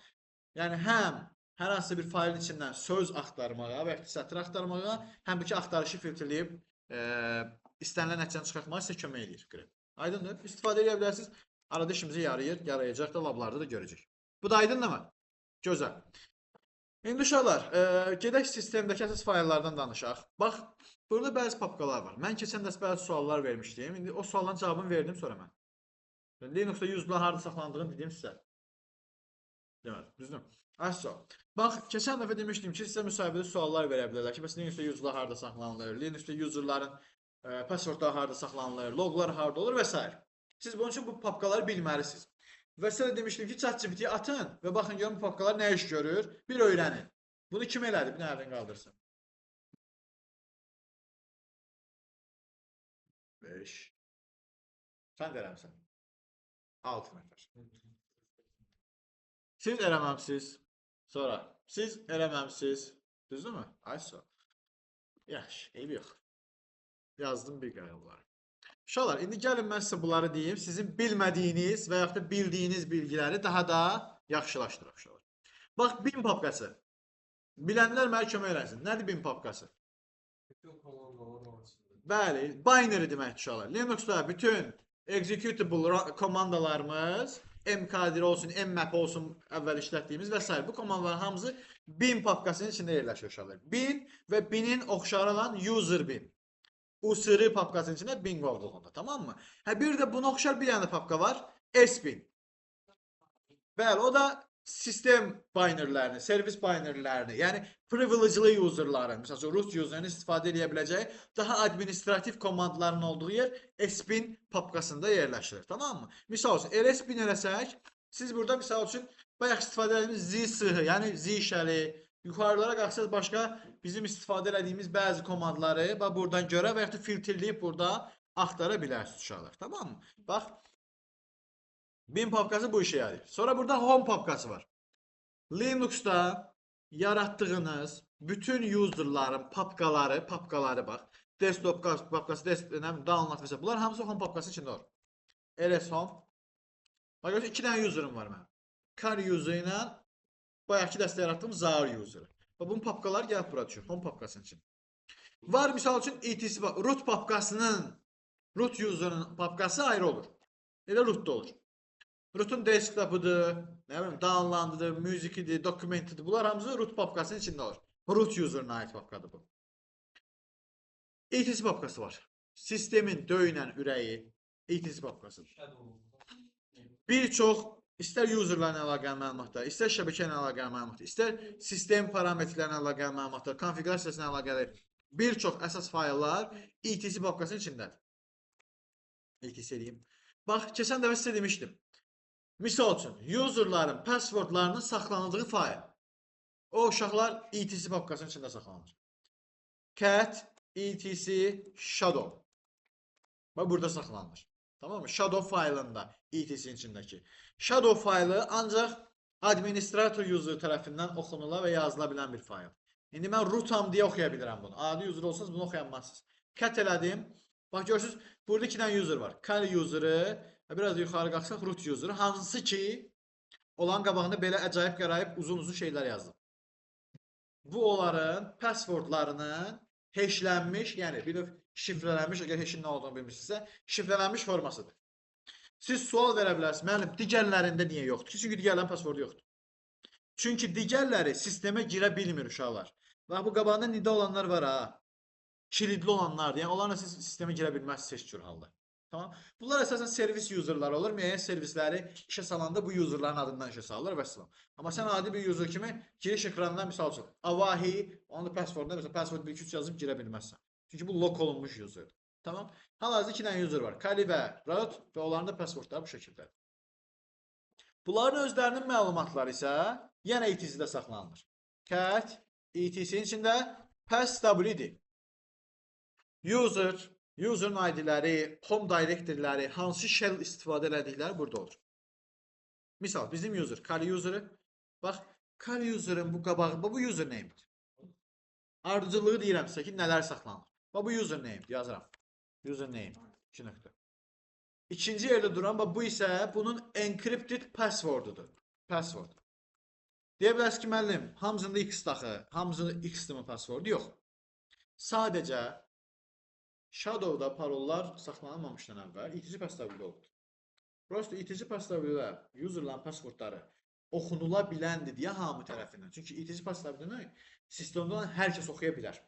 Yəni həm hər hansısa bir faylın içindən söz axtarmağa və yaxud sətr axtarmağa, həm də ki axtarışı filtrləyib istənilən nəticəni çıxartmağa sizə kömək eləyir. Grep. Aydındır? İstifadə edə bilərsiniz. Arada işimizi yarayır, yarayacaq da lablarda da görəcək. Bu da aydındırmı? Gözəl. İndi uşaqlar, gedək sistemdəki əsas fayllardan danışaq. Bax, burada bəzi papkalar var. Mən keçən dərs bəzi suallar vermişdim. İndi o sualların cavabını verdim sonra mən. Linuxda user'lar harada saxlandığını dedim sizə. Deməli, düzdür? Əsas. Bax, keçən dəfə demişdim ki, sizə müsahibədə suallar verə bilərlər ki, bəs Linuxda user'lar harada saxlanılır, Linuxda user'ların passwordları harada saxlanılır, loglar harada olur və s. Siz bunun üçün bu papkaları bilməlisiniz. Və sizə də demişdim ki, ChatGPT-yə atın və baxın görün bu papkalar nə iş görür, bir öyrənin. Bunu kim elədi? Bir əlini qaldırsın. 5. Sən də eləmisən. 6 nəfər. Siz eləməmisiz. Sonra siz eləməmisiz. Düzdürmü? Ayso. Yaxşı, eybi yox. Yazdım bir qayğı bunları. Uşaqlar, indi gəlin mən sizə bunları deyim. Sizin bilmədiyiniz və yaxud da bildiyiniz bilgiləri daha da yaxşılaşdıraq uşaqlar. Bax, bin papkası. Bilənlər mənə kömək eləsin. Nədir bin papkası? Bütün komandalar onun içində. Bəli, binary demək uşaqlar. Linuxda bütün executable komandalarımız, mkdir olsun, mmap olsun, əvvəl işlətdiyimiz və s. Bu komandaların hamısı bin papkasının içində yerləşir uşaqlar. Bin və binin oxşarı olan user bin. USR papkasının içində bin qovluğunda, tamam mı? Hə, bir də buna oxşar bir dənə papka var, sbin. Bəli, o da sistem binarylərini, servis binarylərini, yəni privilegely userların, məsəl üçün root userını istifadə edə biləcəyi daha administrativ komandların olduğu yer sbin papkasında yerləşir, tamam mı? Misal üçün, lsbin eləsək, siz burada misal üçün bayaq istifadə etdiyimiz zsh, yəni z shell-i, yuxarılara qalxsaz başqa bizim istifadə elədiyimiz bəzi komandları bax buradan görə və yaxud da filtrləyib burada axtara bilərsiniz uşaqlar, tamam mı? Bax, bin papkası bu işə yarayır. Sonra burada home papkası var. Linuxda yaratdığınız bütün userların papkaları bax, desktop papkası, download və s. Bunlar hamısı home papkası içində olur. ls home. Bax, görürsünüz, 2 dənə userum var mənim. Car user ilə bayaqki dəstə yaratdığım Zaur user'ı. Bax, bunun papkaları gəlib bura düşür, home papkasının içində. Var, misal üçün, etc, root papkasının, root user'ın papkası ayrı olur. Elə root da olur. Root'un desktop'ıdır, nə bilim, download'ıdır, music'idir, document'idir. Bunlar hamısı root papkasının içində olur. Root user'ına ait papkadır bu. etc papkası var. Sistemin döyünən ürəyi etc papkasıdır. Bir çox istər userlarla əlaqəli məlumatlar, istər şəbəkə ilə əlaqəli məlumatlar, istər sistem parametrlərlə əlaqəli məlumatlar, konfiqurasiyasına əlaqəli bir çox əsas fayllar etc papkasının içindədir. etc deyim. Bax, keçən dəfə sizə demişdim. Misal üçün, userların passwordlarının saxlanıldığı fayl. O uşaqlar etc papkasının içində saxlanılır. Cat etc shadow. Bax, burada saxlanılır. Tamam mı? Shadow faylında etc-in içindəki. Shadow faylı ancaq administrator user tərəfindən oxunula və yazıla bilən bir fayl. İndi mən rootam deyə oxuya bilirəm bunu. Adi user olsanız bunu oxuyanmazsınız. Cat elədim. Bax, görürsünüz, burada 2 dənə user var. Kali user'ı və biraz da yuxarı qalxsaq root user'ı. Hansı ki, olan qabağında belə əcaib qəraib uzun-uzun şeylər yazdım. Bu onların passwordlarının hashlənmiş, yəni bir növ şifrələnmiş, əgər hashin nə olduğunu bilmirsinizsə, şifrələnmiş formasıdır. Siz sual verə bilərsiniz, müəllim, digərlərində niyə yoxdur ki? Çünki digərlərinin passwordu yoxdur. Çünki digərləri sistemə girə bilmir uşaqlar. Bax, bu qabağında nida olanlar var ha. Kilidli olanlardır. Yəni, onlarla siz sistemə girə bilməzsiniz heç cür halda. Tamam. Bunlar əsasən servis userları olur. Müəyyən servisləri işə salanda bu userların adından işə salırlar və s. Amma sən adi bir user kimi giriş ekranından misal üçün Avahi, onun da passwordunda məsələn password 1 2 3 yazıb girə bilməzsən. Çünki bu lock olunmuş userdir. Tamam. Hal-hazırda 2 dənə user var. Kali və root və onların da passwordları bu şəkildədir. Bunların özlərinin məlumatları isə yenə etc-də saxlanılır. Cat etc-in içində passwd. User, user'ın ID-ləri, home directory-ləri, hansı shell istifadə elədikləri burada olur. Misal, bizim user, Kali user'ı, Bax, Kali user'ın bu qabağı, bu username-dir. Ardıcıllığı deyirəm sizə ki, nələr saxlanılır. Bax, bu username yazıram. Username, 2 nöqtə. İkinci yerdə duran, bax, bu isə bunun encrypted password-udur. Password. Deyə bilərsiniz ki, müəllim, hamısında X daxı, hamısında X-dir mi password? Yox. Sadəcə Shadow'da parollar saxlanılmamışdan əvvəl etc password olubdur. Prosto etc password-lər, userların passwordları oxunula biləndir deyə hamı tərəfindən. Çünki etc password-ını sistemdə olan hər kəs oxuya bilər.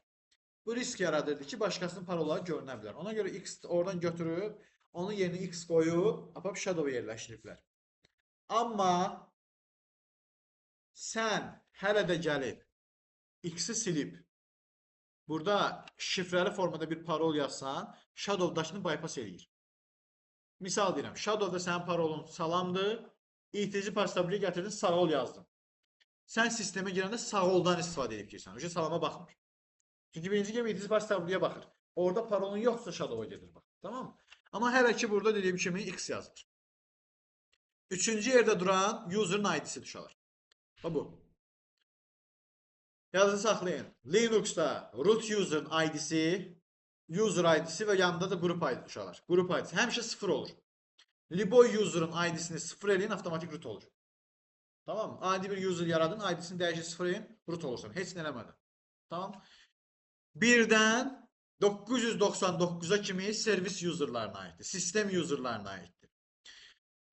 Bu risk yaradırdı ki, başqasının parolları görünə bilər. Ona görə X oradan götürüb, onun yerinə X qoyub, aparıb Shadow'a yerləşdiriblər. Amma sən hələ də gəlib X-i silib, burada şifrəli formada bir parol yazsan, Shadow'dakını bypass eləyir. Misal deyirəm, Shadow'da sənin parolun salamdır, etc password-ı gətirdin, sağ ol yazdın. Sən sistemə girəndə sağ oldan istifadə edib girsən. Uşaq salama baxmır. Çünki birinci kimi etc password-ya baxır. Orada parolun yoxsa Shadow'a gedir bax. Tamam mı? Amma hələ ki burada dediyim kimi X yazılır. Üçüncü yerdə duran user'ın ID-si uşaqlar. Bax bu. Yazın saxlayın. Linux'da root user'ın ID-si, user ID-si və yanında da qrup ID uşaqlar. Qrup ID-si həmişə 0 olur. Liboy user'ın ID-sini 0 eləyin, avtomatik root olur. Tamam mı? Adi bir user yaradın, ID-sini dəyişir 0 eləyin, root olursan. Heç nə eləmədən. Tamam. Birdən 999-a kimi servis userlarına aiddir. Sistem userlarına aiddir.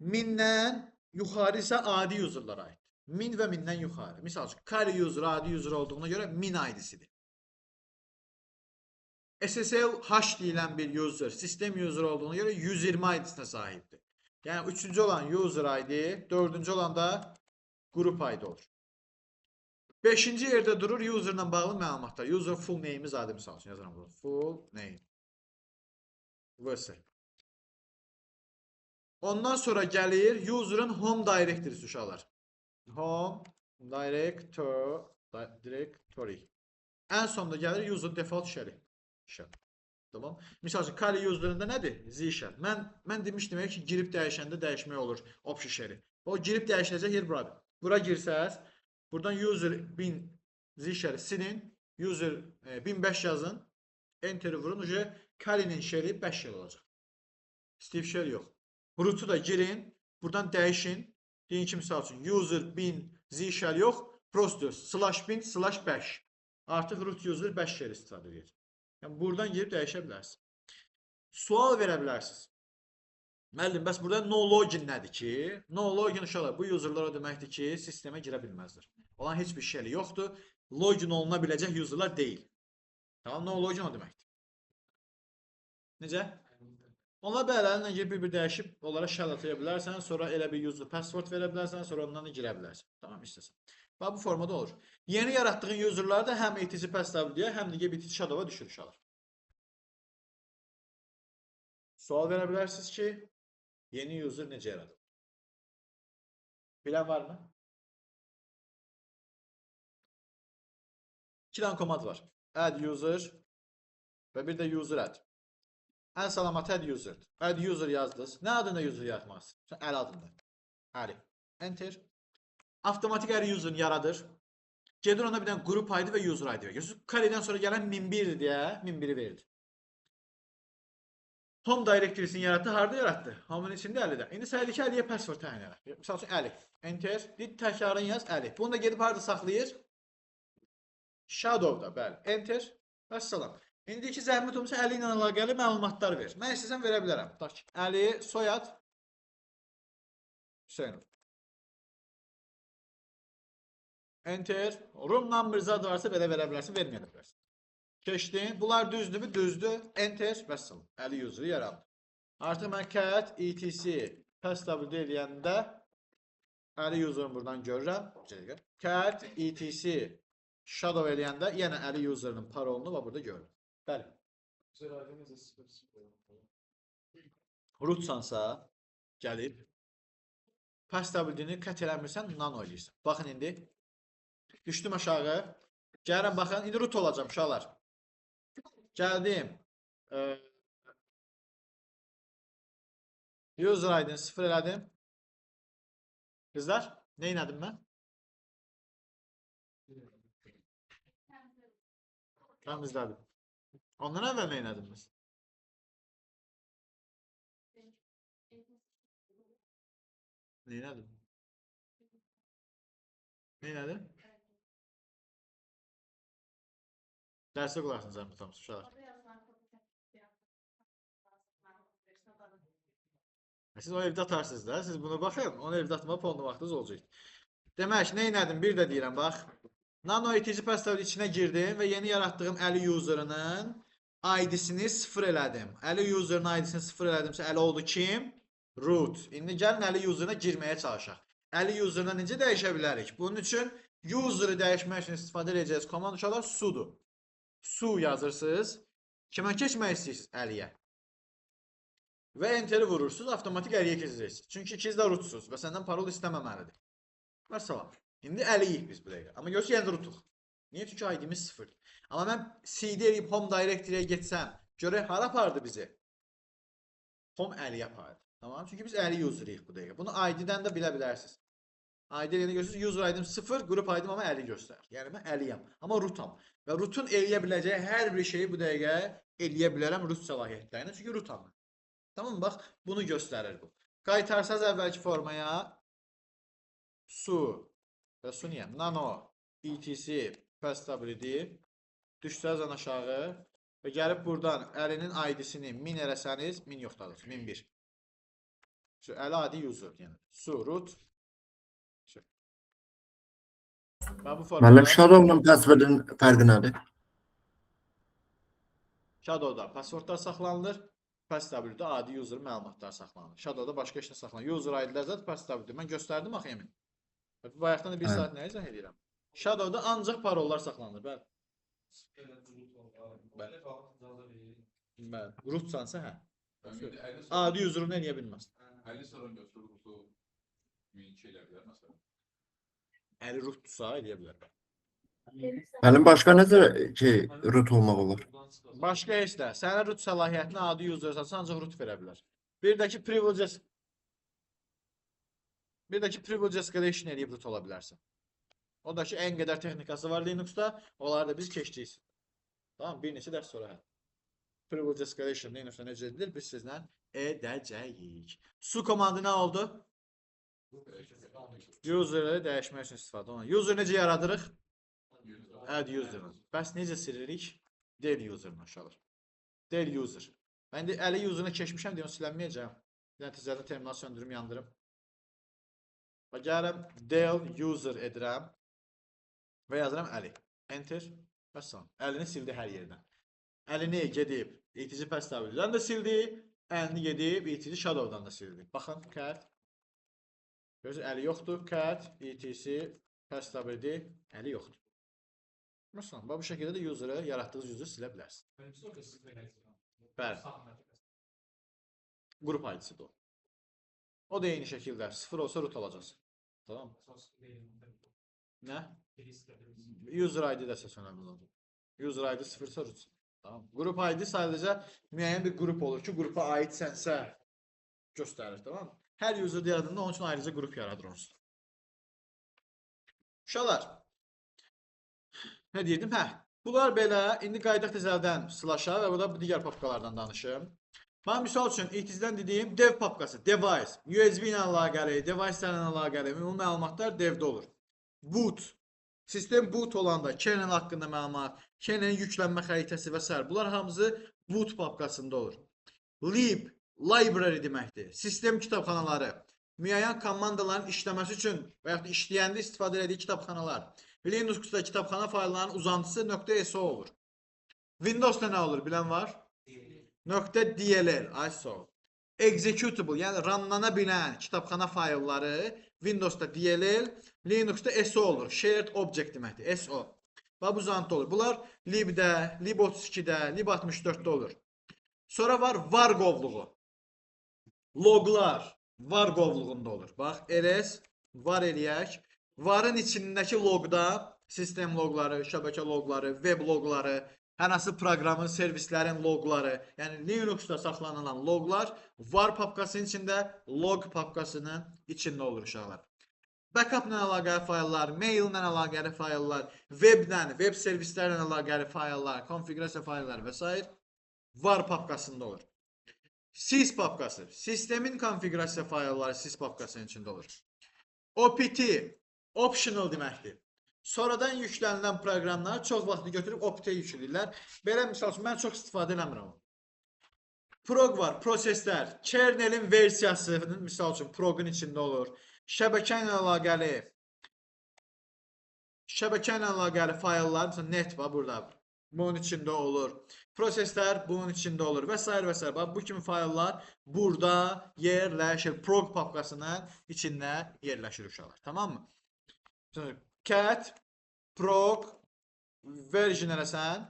1000-dən yuxarı isə adi userlara aiddir. 1000 və 1000-dən yuxarı. Misal üçün, Kali user adi user olduğuna görə 1000 ID-sidir. SSL hash deyilən bir user, sistem user olduğuna görə 120 ID-sinə sahibdir. Yəni, üçüncü olan user ID, dördüncü olan da qrup ID olur. Beşinci yerdə durur userla bağlı məlumatlar. User full name-i zadı misal üçün yazıram burada. Full name. VS. Ondan sonra gəlir user'ın home directory uşaqlar. Home directory. Ən sonda gəlir user default shell-i. Shell. Tamam. Misal üçün Kali user'ında nədir? Z shell. Mən demişdim ki, girib dəyişəndə dəyişmək olur option shell-i. O girib dəyişiləcək yer buradır. Bura girsəz, buradan user 1000 Z shell-i silin, user 1005 yazın, enter vurun, uje Kali'nin shell-i 5 shell olacaq. Steve shell yox. Root'u da girin, buradan dəyişin. Deyin ki, misal üçün user 1000 Z shell yox, prosto /bin /5. Artıq root user 5 shell istifadə edir. Yəni, buradan girib dəyişə bilərsiniz. Sual verə bilərsiniz. Müəllim, bəs burada no login nədir ki? No login uşaqlar, bu userlar o deməkdir ki, sistemə girə bilməzlər. Olan heç bir shell yoxdur. Login oluna biləcək userlar deyil. Tamam, no login o deməkdir. Necə? Onlar bəzilərinə girib bir-bir dəyişib, onlara shell ataya bilərsən, sonra elə bir user password verə bilərsən, sonra ondan da girə bilərsən. Tamam, istəsən. Bax, bu formada olur. Yeni yaratdığın userlar da həm etc password-ya, həm də etc shadow-a düşür uşaqlar. Sual verə bilərsiniz ki, yeni user necə yaradılır? Bilən var mı? 2 dənə komand var. Add user və bir də user add. Ən salamat add user. Add user yazdınız. Nə adında user yaratmaq istəyirsiniz? Əli adında. Əli. Enter. Avtomatik əli user yaradır. Gedir ona bir dənə qrup ID və user ID verir. Görürsünüz, Kali'dən sonra gələn 1001-dir deyə 1001-i verdi. Home directory-sini yaratdı. Harada yaratdı? Home-un içində Əlidə. İndi sayılır ki, Əliyə password təyin elə. Misal üçün, Əli. Enter. Deyir, təkrarını yaz, Əli. Bunu da gedib harada saxlayır? Shadow'da, bəli. Enter. Vəssalam. İndi ki, zəhmət olmasa Əli ilə əlaqəli məlumatlar ver. Mən istəsəm verə bilərəm. Tutaq ki, Əli, soyad, Hüseynov. Enter. Room number zad varsa belə verə bilərsin, verməyə də bilərsin. Keçdin. Bunlar düzdürmü? Düzdür. Enter. Vəssalam. Əli user'ı yarandı. Artıq mən cat etc passwd eləyəndə Əli user'ını buradan görürəm. Cat etc shadow eləyəndə yenə Əli user'ının parolunu və burada görürəm. Bəli. Rootsansa gəlib passwd-ni cat eləmirsən, nano eləyirsən. Baxın indi. Düşdüm aşağı. Gəlirəm, baxın. İndi root olacağım uşaqlar. Gəldim. User ID-ni 0 elədim. Qızlar, nə elədim mən? Təmizlədim. Ondan əvvəl nə elədiniz? Nə elədim? Nə elədim? Dərsə qularsınız zəhmət olmasa uşaqlar. Siz onu evdə atarsınız da. Siz bunu baxın. Onu evdə atmağa polnu vaxtınız olacaq. Demək, nə elədim? Bir də deyirəm, bax. Nano etici password içinə girdim və yeni yaratdığım Əli user'ının ID-sini 0 elədim. Əli user'ın ID-sini 0 elədimsə, Əli oldu kim? Root. İndi gəlin Əli user'ına girməyə çalışaq. Əli user'ına necə dəyişə bilərik? Bunun üçün user'ı dəyişmək üçün istifadə edəcəyiniz komand uşaqlar sudur. Su yazırsınız. Kimə keçmək istəyirsiniz? Əliyə. Və enter'i vurursunuz, avtomatik Əliyə keçəcəksiniz. Çünki ikiniz də rootsuz və səndən parol istəməməlidir. Vəssalam. İndi Əliyik biz bu dəqiqə. Amma görürsünüz, yenə də rootuq. Niyə? Çünki ID-miz 0. Amma mən CD eləyib home directory-yə getsəm, görək hara apardı bizi? Home Əliyə apardı. Tamam? Çünki biz Əli user'ıyıq bu dəqiqə. Bunu ID-dən də bilə bilərsiniz. ID eləyəndə görürsünüz, user ID-m 0, qrup ID-m amma Əli göstərir. Yəni mən Əliyəm, amma rootam. Və rootun eləyə biləcəyi hər bir şeyi bu dəqiqə eləyə bilərəm root səlahiyyətlərinə. Çünki rootam. Tamam mı? Bax, bunu göstərir bu. Qaytarsanız əvvəlki formaya su və su niyə? Nano etc passwd düşsəniz aşağı və gəlib buradan Əlinin ID-sini 1000 eləsəniz, 1000 yox daha doğrusu, 1001. Şu Əli adi user, yəni su root. Şu. Bax, bu formada Müəllim, Shadow'la password'ın fərqi nədir? Shadow'da passwordlar saxlanılır. Passwd-də adi user məlumatlar saxlanılır. Shadow'da başqa heç nə saxlanılır. User ID-lər zət passwd. Mən göstərdim axı Emin. Bayaqdan da bir saat nə izah edirəm. Shadow'da ancaq parollar saxlanılır. Bəli. Bəli. Bəli. Rootsansa hə. Adi user'u nə eləyə bilməz. Əli sorun götürür rootu 1002 eləyə bilər məsələn. Əli rootdursa eləyə bilər. Müəllim, başqa necə ki root olmaq olar? Başqa heç də. Sənə root səlahiyyətini adi usersansa ancaq root verə bilər. Bir də ki privileges escalation eləyib root ola bilərsən. O da ki ən qədər texnikası var Linuxda, onları da biz keçdik. Tamam, bir neçə dərs sonra. Privilege escalation Linuxda necə edilir, biz sizlə edəcəyik. Su komandı nə oldu? User'ı dəyişmək üçün istifadə olunur. User necə yaradırıq? Add user-ı. Bəs necə silirik? Del user-ını aşağılar. Del user. Mən indi Əli user-ına keçmişəm deyə onu silənməyəcəyəm. Bir dənə təzədən terminal söndürüm, yandırım. Bax, gəlirəm del user edirəm və yazıram Əli. Enter. Vəssalam. Əlini sildi hər yerdən. Əlini gedib etc password-dan da sildi. Əlini gedib etc shadow-dan da sildi. Baxın, cat. Görürsünüz, Əli yoxdur. Cat etc password Əli yoxdur. Məsələn, bu şəkildə də user'ı, yaratdığınız user'ı silə bilərsiniz. Bəli. Qrup ID-sidir o. O da eyni şəkildə 0 olsa root alacaqsın. Tamam. Nə? User ID də səs önəmli olacaq. User ID 0-sa root. Tamam. Qrup ID sadəcə müəyyən bir qrup olur ki, qrupa aidsənsə göstərir, tamam? Hər user yaradığında onun üçün ayrıca qrup yaradır onun üçün. Uşaqlar, nə deyirdim? Hə, bunlar belə. İndi qayıdaq təzədən slasha və burada digər papkalardan danışım. Mən misal üçün etc-dən dediyim dev papkası, device, USB ilə əlaqəli, device-lərlə əlaqəli, ümumi məlumatlar devdə olur. Boot, sistem boot olanda kernel haqqında məlumat, kernelin yüklənmə xəritəsi və s. Bunlar hamısı boot papkasında olur. Lib, library deməkdir. Sistem kitabxanaları, müəyyən komandaların işləməsi üçün və yaxud da işləyəndə istifadə elədiyi kitabxanalar. Linuxda kitabxana fayllarının uzantısı .so olur. Windowsda nə olur, bilən var? .dll, ISO. Executable, yəni runlana bilən kitabxana faylları Windowsda DLL, Linuxda SO olur. Shared Object deməkdir, SO. Və bu uzantı olur. Bunlar lib-də, lib32-də, lib64-də olur. Sonra var var qovluğu. Loqlar var qovluğunda olur. Bax, ls var eləyək. Varın içindəki loqda sistem loqları, şəbəkə loqları, web loqları, hər hansı proqramın, servislərin loqları, yəni Linuxda saxlanılan loqlar var papkasının içində, log papkasının içində olur uşaqlar. Backup-la əlaqəli fayllar, mail-la əlaqəli fayllar, web-lə, web servislərlə əlaqəli fayllar, konfiqurasiya faylları və s. var papkasında olur. Sys papkası, sistemin konfiqurasiya faylları sys papkasının içində olur. OPT, optional deməkdir. Sonradan yüklənilən proqramlar çox vaxtını götürüb OPT yükləyirlər. Belə misal üçün, mən çox istifadə eləmirəm. Prog var, proseslər, kernelin versiyası, misal üçün, proqun içində olur. Şəbəkə ilə əlaqəli, şəbəkə ilə əlaqəli fayllar, məsələn, net var burada, bunun içində olur. Proseslər bunun içində olur və s. və s. Bax, bu kimi fayllar burada yerləşir. Prog papkasının içində yerləşir uşaqlar. Tamam mı? Cat prog version eləsən,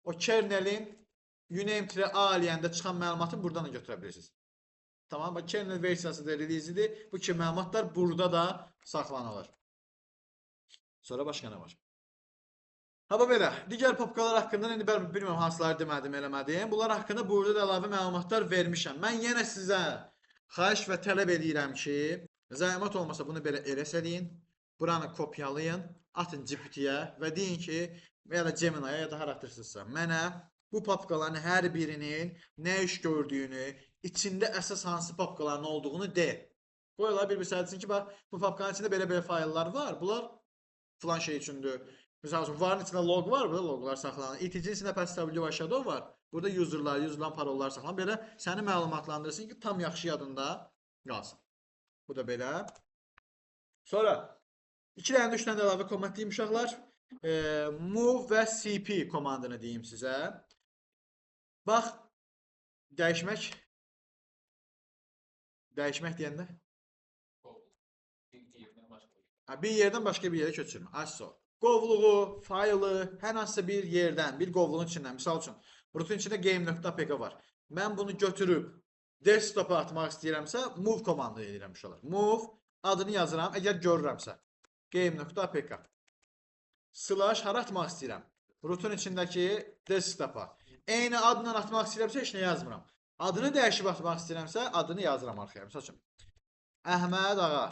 o kernelin uname-a eləyəndə çıxan məlumatı buradan da götürə bilirsiniz. Tamam, bax, kernel versiyasıdır, release-idir. Bu kimi məlumatlar burada da saxlanılır. Sonra başqa nə var? Ha, bu belə. Digər papkalar haqqında indi mən bilmirəm hansıları demədim, eləmədim. Bunlar haqqında burada da əlavə məlumatlar vermişəm. Mən yenə sizə xahiş və tələb eləyirəm ki, zəhmət olmasa bunu belə elə eləyin. Buranı kopyalayın, atın GPT-yə və deyin ki, ya da Gemini-ya ya da hara atırsınızsa, mənə bu papkaların hər birinin nə iş gördüyünü, içində əsas hansı papkaların olduğunu de. Qoyurlar bir-bir səhər ki, bax, bu papkanın içində belə-belə fayllar var. Bunlar filan şey üçündür. Misal üçün, varın içində log var, burada loglar saxlanır. ETC-nin içində passwd var, shadow var. Burada userlar, userların parolları saxlanır. Belə səni məlumatlandırsın ki, tam yaxşı yadında qalsın. Bu da belə. Sonra, 2 dənə, 3 dənə əlavə komand deyim uşaqlar. Move və CP komandını deyim sizə. Bax, dəyişmək. Dəyişmək deyəndə? Bir yerdən başqa bir yerə köçürmə. Az. Qovluğu, faylı, hər hansısa bir yerdən, bir qovluğun içindən. Misal üçün, rootun içində game.apk var. Mən bunu götürüb desktopa atmaq istəyirəmsə, move komandı edirəm uşaqlar. Move adını yazıram, əgər görürəmsə. Game.apk slash hara atmaq istəyirəm? Rootun içindəki desktopa. Eyni adla atmaq istəyirəmsə, heç nə yazmıram. Adını dəyişib atmaq istəyirəmsə, adını yazıram arxaya. Misal üçün, Əhməd Ağa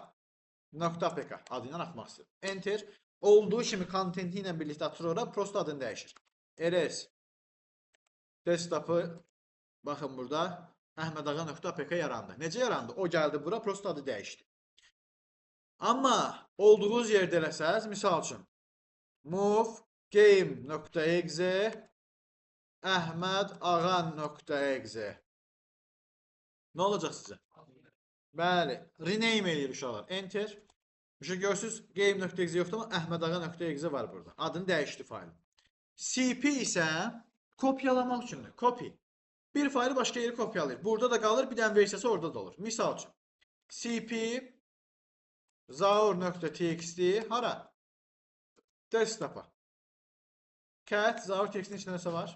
.apk adı ilə atmaq istəyirəm. Enter. Olduğu kimi kontenti ilə birlikdə atır ora, prosto adını dəyişir. Ls desktop'ı baxın burada Əhməd Ağa .apk yarandı. Necə yarandı? O gəldi bura, prosto adı dəyişdi. Amma olduğunuz yerdə eləsəz, misal üçün move game.exe Əhməd Ağa.exe. Nə olacaq sizə? Bəli, rename eləyir uşaqlar. Enter. Uşaq görürsünüz, game.exe yoxdur, amma Əhməd Ağa.exe var burada. Adını dəyişdi faylın. CP isə kopyalamaq üçündür. Copy. Bir faylı başqa yerə kopyalayır. Burada da qalır, bir dənə versiyası orada da olur. Misal üçün, CP zaur.txt hara? Desktopa. Cat zaur.txt-in içində nəsə var?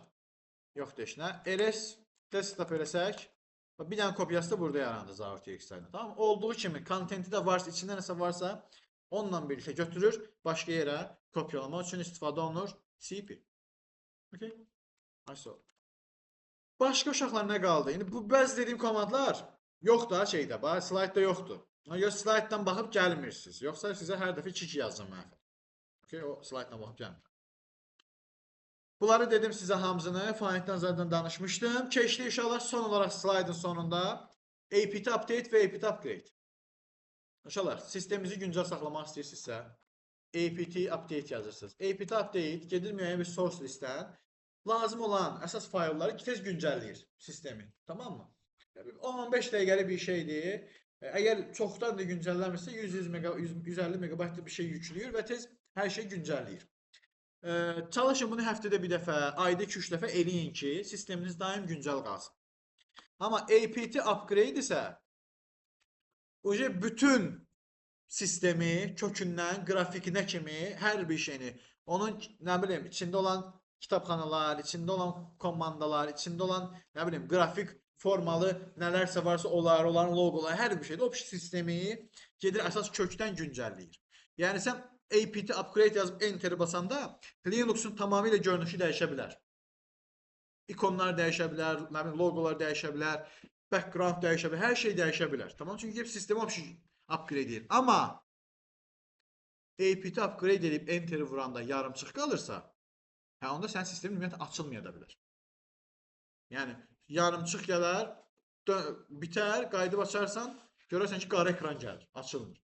Yoxdur heç nə. Ls desktop eləsək, bir dənə kopyası da burada yarandı zaur.txt ilə. Tamam? Olduğu kimi kontenti də varsa, içində nəsə varsa, onunla birlikdə götürür, başqa yerə kopyalamaq üçün istifadə olunur CP. Okay? Ayso. Başqa uşaqlar nə qaldı? İndi bu bəzi dediyim komandlar yox da şeydə, bax, slaydda yoxdur. Ona görə slayddan baxıb gəlmirsiniz. Yoxsa sizə hər dəfə 2-2 yazacağım mən. Okay, o slayddan baxıb gəlmir. Bunları dedim sizə hamısını. Find-dan zaten danışmışdım. Keçdi uşaqlar son olaraq slaydın sonunda apt update və apt upgrade. Uşaqlar, sisteminizi güncəl saxlamaq istəyirsinizsə apt update yazırsınız. Apt update gedir müəyyən bir source listdən lazım olan əsas faylları tez güncəlləyir sistemi. Tamam mı? 10-15 dəqiqəlik bir şeydir. Əgər çoxdan da güncəllənmirsə 100-150 megabaytlıq bir şey yükləyir və tez hər şey güncəlləyir. Çalışın bunu həftədə bir dəfə, ayda 2-3 dəfə eləyin ki, sisteminiz daim güncəl qalsın. Amma apt upgrade isə bütün sistemi kökündən, qrafikinə kimi hər bir şeyini, onun nə bilim içində olan kitabxanalar, içində olan komandalar, içində olan nə bilim qrafik formalı nələrsə varsa onlar, onların loqoları, hər bir şeydə o sistemi gedir əsas kökdən güncəlləyir. Yəni sən apt upgrade yazıb enter basanda Linux'un tamamilə görünüşü dəyişə bilər. İkonlar dəyişə bilər, nə bilim loqolar dəyişə bilər, background dəyişə bilər, hər şey dəyişə bilər. Tamam? Çünki sistemi upgrade edir. Amma APT upgrade edib Enter-i vuranda yarımçıq qalırsa, hə, onda sənin sistemin ümumiyyətlə açılmaya da bilər. Yəni, yarımçıq gələr, bitər, qayıdıb açarsan, görərsən ki, qara ekran gəlir, açılmır.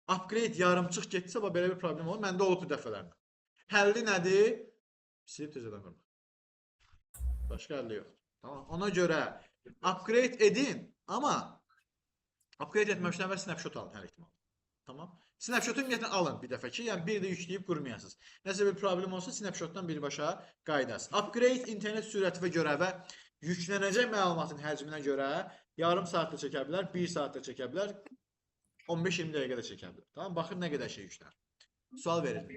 Upgrade yarımçıq getsə, bax, belə bir problem olur. Məndə olub bu dəfələrlə. Həlli nədir? Silib təzədən qurmaq. Başqa həlli yoxdur. Tamam. Ona görə upgrade edin, amma upgrade etməmişdən əvvəl snapshot alın hər ehtimal. Tamam. Snapshotu ümumiyyətlə alın bir dəfə ki, yəni bir də yükləyib qurmayasınız. Nəsə bir problem olsa snapshotdan birbaşa qayıdasınız. Upgrade internet sürətinə görə və yüklənəcək məlumatın həcminə görə yarım saatda çəkə bilər, 1 saatda çəkə bilər, 15-20 dəqiqədə çəkə bilər. Tamam, baxın nə qədər şey yüklənir. Sual verin.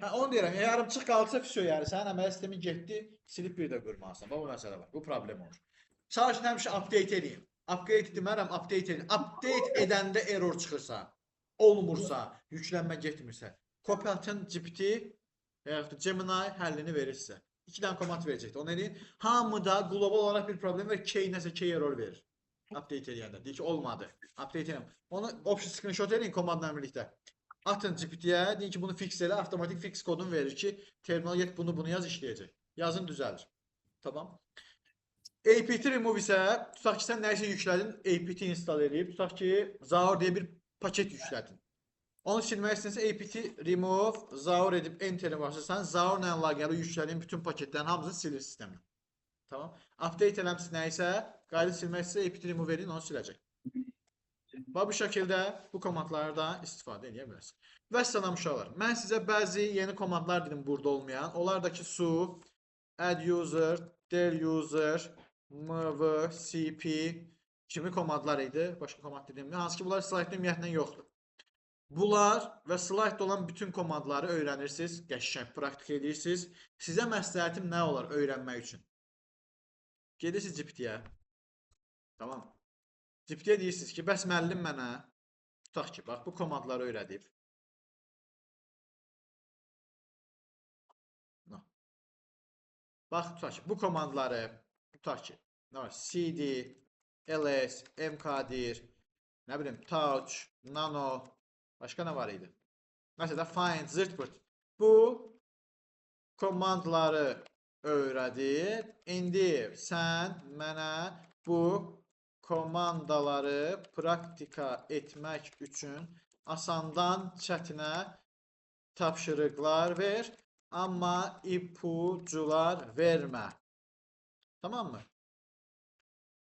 Hə, onu deyirəm. Yarımçıq qalırsa vəsə, yəni sənin əməliyyat sistemin getdi, silib bir də qurmalısan. Bax, bu məsələ var. Bu problem olur. Çalışın həmişə update edin. Upgrade demərəm, update edin. Update edəndə error çıxırsa, olmursa, yüklənmə getmirsə, kopya atın GPT və yaxud da Gemini həllini verir sizə. 2 dənə komand verəcəkdir. Onu eləyin. Hamıda qlobal olaraq bir problem var. Key nəsə key error verir. Update eləyəndə. Deyir ki, olmadı. Update eləyəm. Onu option screenshot eləyin komandla birlikdə. Atın GPT-yə, deyin ki, bunu fix elə, avtomatik fix kodunu verir ki, terminal get bunu yaz, işləyəcək. Yazın, düzəlir. Tamam. APT remove isə, tutaq ki, sən nəyisə yüklədin, APT install eləyib, tutaq ki, Zaur deyə bir paket yüklədin. Onu silmək istəyirsə APT remove Zaur edib Enter-i basırsan, Zaurla əlaqəli yüklədiyin bütün paketlərin hamısını silir sistemdən. Tamam. Update eləmisiz nəyisə, qayıdıb silmək istəyirsə APT remove edin, onu siləcək. Və bu şəkildə bu komandları da istifadə edə bilərsiniz. Vəssalam uşaqlar. Mən sizə bəzi yeni komandlar dedim burada olmayan. Onlar da ki su, add user, del user, mv, cp kimi komandlar idi. Başqa komand dediyim, hansı ki bunlar slaytda ümumiyyətlə yoxdur. Bunlar və slaytda olan bütün komandları öyrənirsiniz, qəşəng praktik edirsiniz. Sizə məsləhətim nə olar öyrənmək üçün? Gedirsiniz GPT-yə. Tamam. GPT-yə deyirsiniz ki, bəs müəllim mənə, tutaq ki, bax bu komandları öyrədib. No. Bax, tutaq ki, bu komandları, tutaq ki, nə var? CD, ls, mkdir, nə bilim, touch, nano, başqa nə var idi? Məsələn, find, zırt pırt. Bu komandları öyrədib. İndi sən mənə bu komandaları praktika etmək üçün asandan çətinə tapşırıqlar ver, amma ipucular vermə. Tamam mı?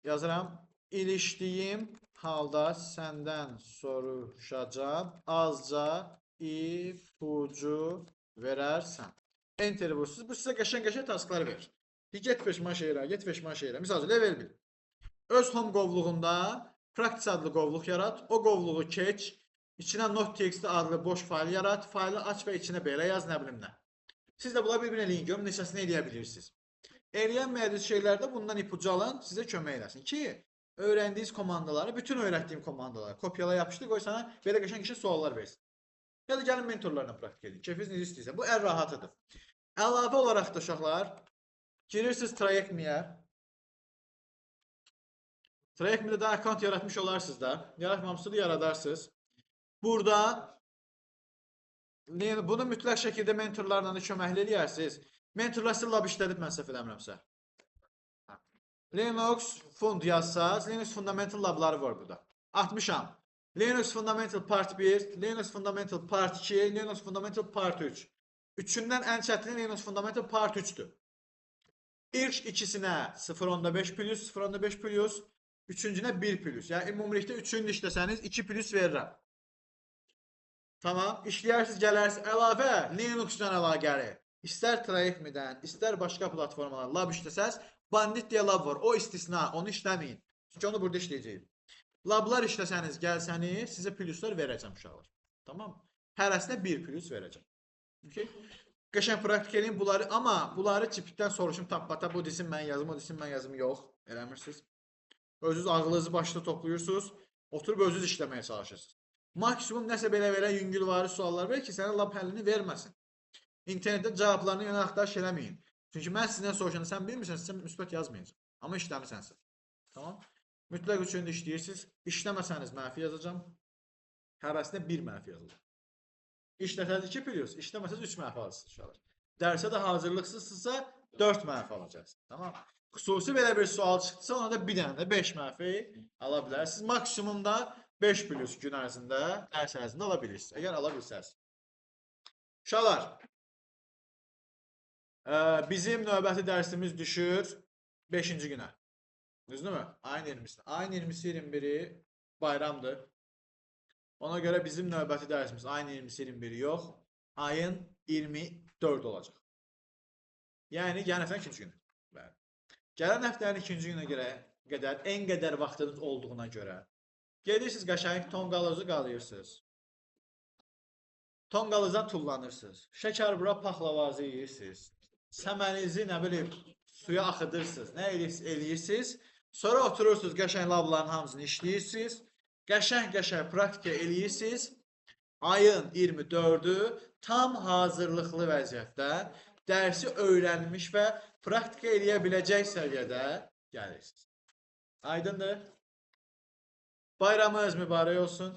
Yazıram. İlişdiyim halda səndən soruşacağam. Azca ipucu verərsən. Enter vurursunuz. Bu sizə qəşəng-qəşəng tasklar verir. Get peşman şeirə, get peşman şeirə. Misal üçün, level 1. Öz home qovluğunda practice adlı qovluq yarat. O qovluğu keç. İçinə not.txt adlı boş fayl yarat. Faylı aç və içinə belə yaz, nə bilim nə. Siz də bunları bir-birinə eləyin, görüm neçəsini eləyə bilirsiniz. Eləyənməyədiniz şeylərdə bundan ipucu alın, sizə kömək eləsin ki, öyrəndiyiniz komandaları, bütün öyrətdiyim komandaları kopyala yapışdır, qoy sana belə qəşəng-qəşəng suallar versin. Ya da gəlin mentorlarla praktik edin. Keyfiniz necə istəyirsə. Bu ən rahatıdır. Əlavə olaraq da uşaqlar, girirsiniz Track.me-yə. Track.me-də də account yaratmış olarsınız da. Yaratmamışsınız da yaradarsınız. Burada bunu mütləq şəkildə mentorlarla da köməkli eləyərsiniz. Mentorlar sizə lab işlədib, mən səhv eləmirəmsə. Linux Fund yazsaz, Linux Fundamental labları var burada. Atmışam. Linux Fundamental Part 1, Linux Fundamental Part 2, Linux Fundamental Part 3. Üçündən ən çətini Linux Fundamental Part 3-dür. İlk ikisinə 0.5 plus, 0.5 plus, üçüncünə 1 plus. Yəni ümumilikdə üçünü işləsəniz 2 plus verirəm. Tamam, işləyərsiniz, gələrsiniz. Əlavə Linux-dan əlaqəli. İstər Track.me-dən, istər başqa platformalar lab işləsəz, Bandit deyə lab var. O istisna, onu işləməyin. Çünki onu burada işləyəcəyik. Lablar işləsəniz, gəlsəniz, sizə pluslar verəcəm uşaqlar. Tamam? Hərəsinə 1 plus verəcəm. Okay? Qəşəng praktik eləyin bunları, amma bunları çipikdən soruşum tappata, bu desin mən yazım, o desin mən yazım, yox, eləmirsiniz. Özünüz ağlınızı başda toplayırsınız, oturub özünüz işləməyə çalışırsınız. Maksimum nəsə belə-belə yüngülvari suallar verir ki, sənə lab həllini verməsin. İnternetdə cavablarını yönə axtarış eləməyin. Çünki mən sizdən soruşanda sən bilmirsən, sizə müsbət yazmayacağam. Amma işləmisənsə. Tamam? Mütləq üçünü işləyirsiniz. İşləməsəniz mənfi yazacağam. Hərəsinə 1 mənfi yazılır. İşləsəniz 2 plus, işləməsəniz 3 mənfi alırsınız uşaqlar. Dərsə də hazırlıqsızsınızsa 4 mənfi alacaqsınız. Tamam? Xüsusi belə bir sual çıxdısa ona da bir dənə də 5 mənfi ala bilərsiniz. Maksimumda 5 plus gün ərzində, dərs ərzində ala bilirsiniz. Əgər ala bilsəniz. Uşaqlar, bizim növbəti dərsimiz düşür 5-ci günə. Düzdürmü? Ayın 20-si. Ayın 20-si 21-i bayramdır. Ona görə bizim növbəti dərsimiz ayın 20-si 21-i yox, ayın 24 olacaq. Yəni gələn həftənin ikinci günü. Bəli. Gələn həftənin ikinci günə görə qədər en qədər vaxtınız olduğuna görə gedirsiniz qəşəng tonqalınızı qalayırsınız. Tonqalınızdan tullanırsınız. Şəkər bura paxlavazı yeyirsiniz. Səmənizi nə bilim suya axıdırsınız. Nə eləyirsiniz? Sonra oturursunuz qəşəng labların hamısını işləyirsiniz. Qəşəng-qəşəng praktika eləyirsiniz. Ayın 24-ü tam hazırlıqlı vəziyyətdə dərsi öyrənmiş və praktika eləyə biləcək səviyyədə gəlirsiniz. Aydındır? Bayramınız mübarək olsun.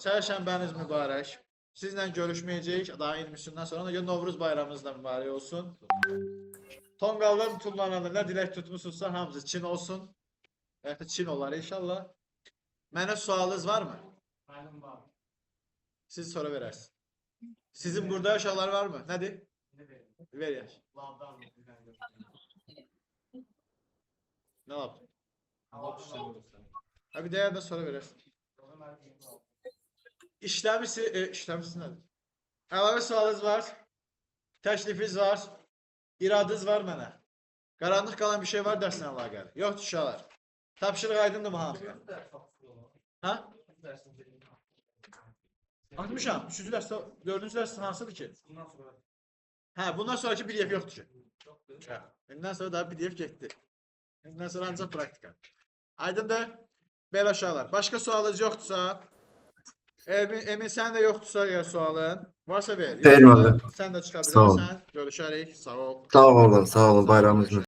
Çərşənbəniz mübarək. Sizlə görüşməyəcəyik daha 20-sindən sonra. Ona görə Novruz bayramınız da mübarək olsun. Tonqaldan tullananda nə dilək tutmusunuzsa hamısı Çin olsun. Və da Çin olar inşallah. Mənə sualınız varmı? Mənim var. Siz sonra verərsiniz. Sizin burada uşaqlar varmı? Nədir? Ne verim? Ver yaş. Labdan mı? Nə lab? Ha bir dəyər də sonra verərsin. İşləmişsiniz, işləmişsiniz nədir? Əlavə sualınız var? Təklifiniz var? İradınız var mənə? Qaranlıq qalan bir şey var dərslə əlaqəli? Yoxdur uşaqlar. Tapşırıq aydındırmı hamıya? Ha? Atmışam. Üçüncü dərsdə, dördüncü dərs hansıdır ki? Bundan sonra Hə, bundan sonraki PDF yoxdur ki. yoxdur. Hə, İndən sonra daha PDF getdi. İndən sonra ancaq praktika. Aydındır? Belə uşaqlar. Başqa sualınız yoxdursa, Emin, sən də yoxdursa əgər sualın, varsa ver. Xeyr, Yoxsa müəllim. sən də çıxa Sağ olun. bilərsən. Görüşərik. Sağ ol. Sağ olun, sağ olun. Bayramınız mübarək.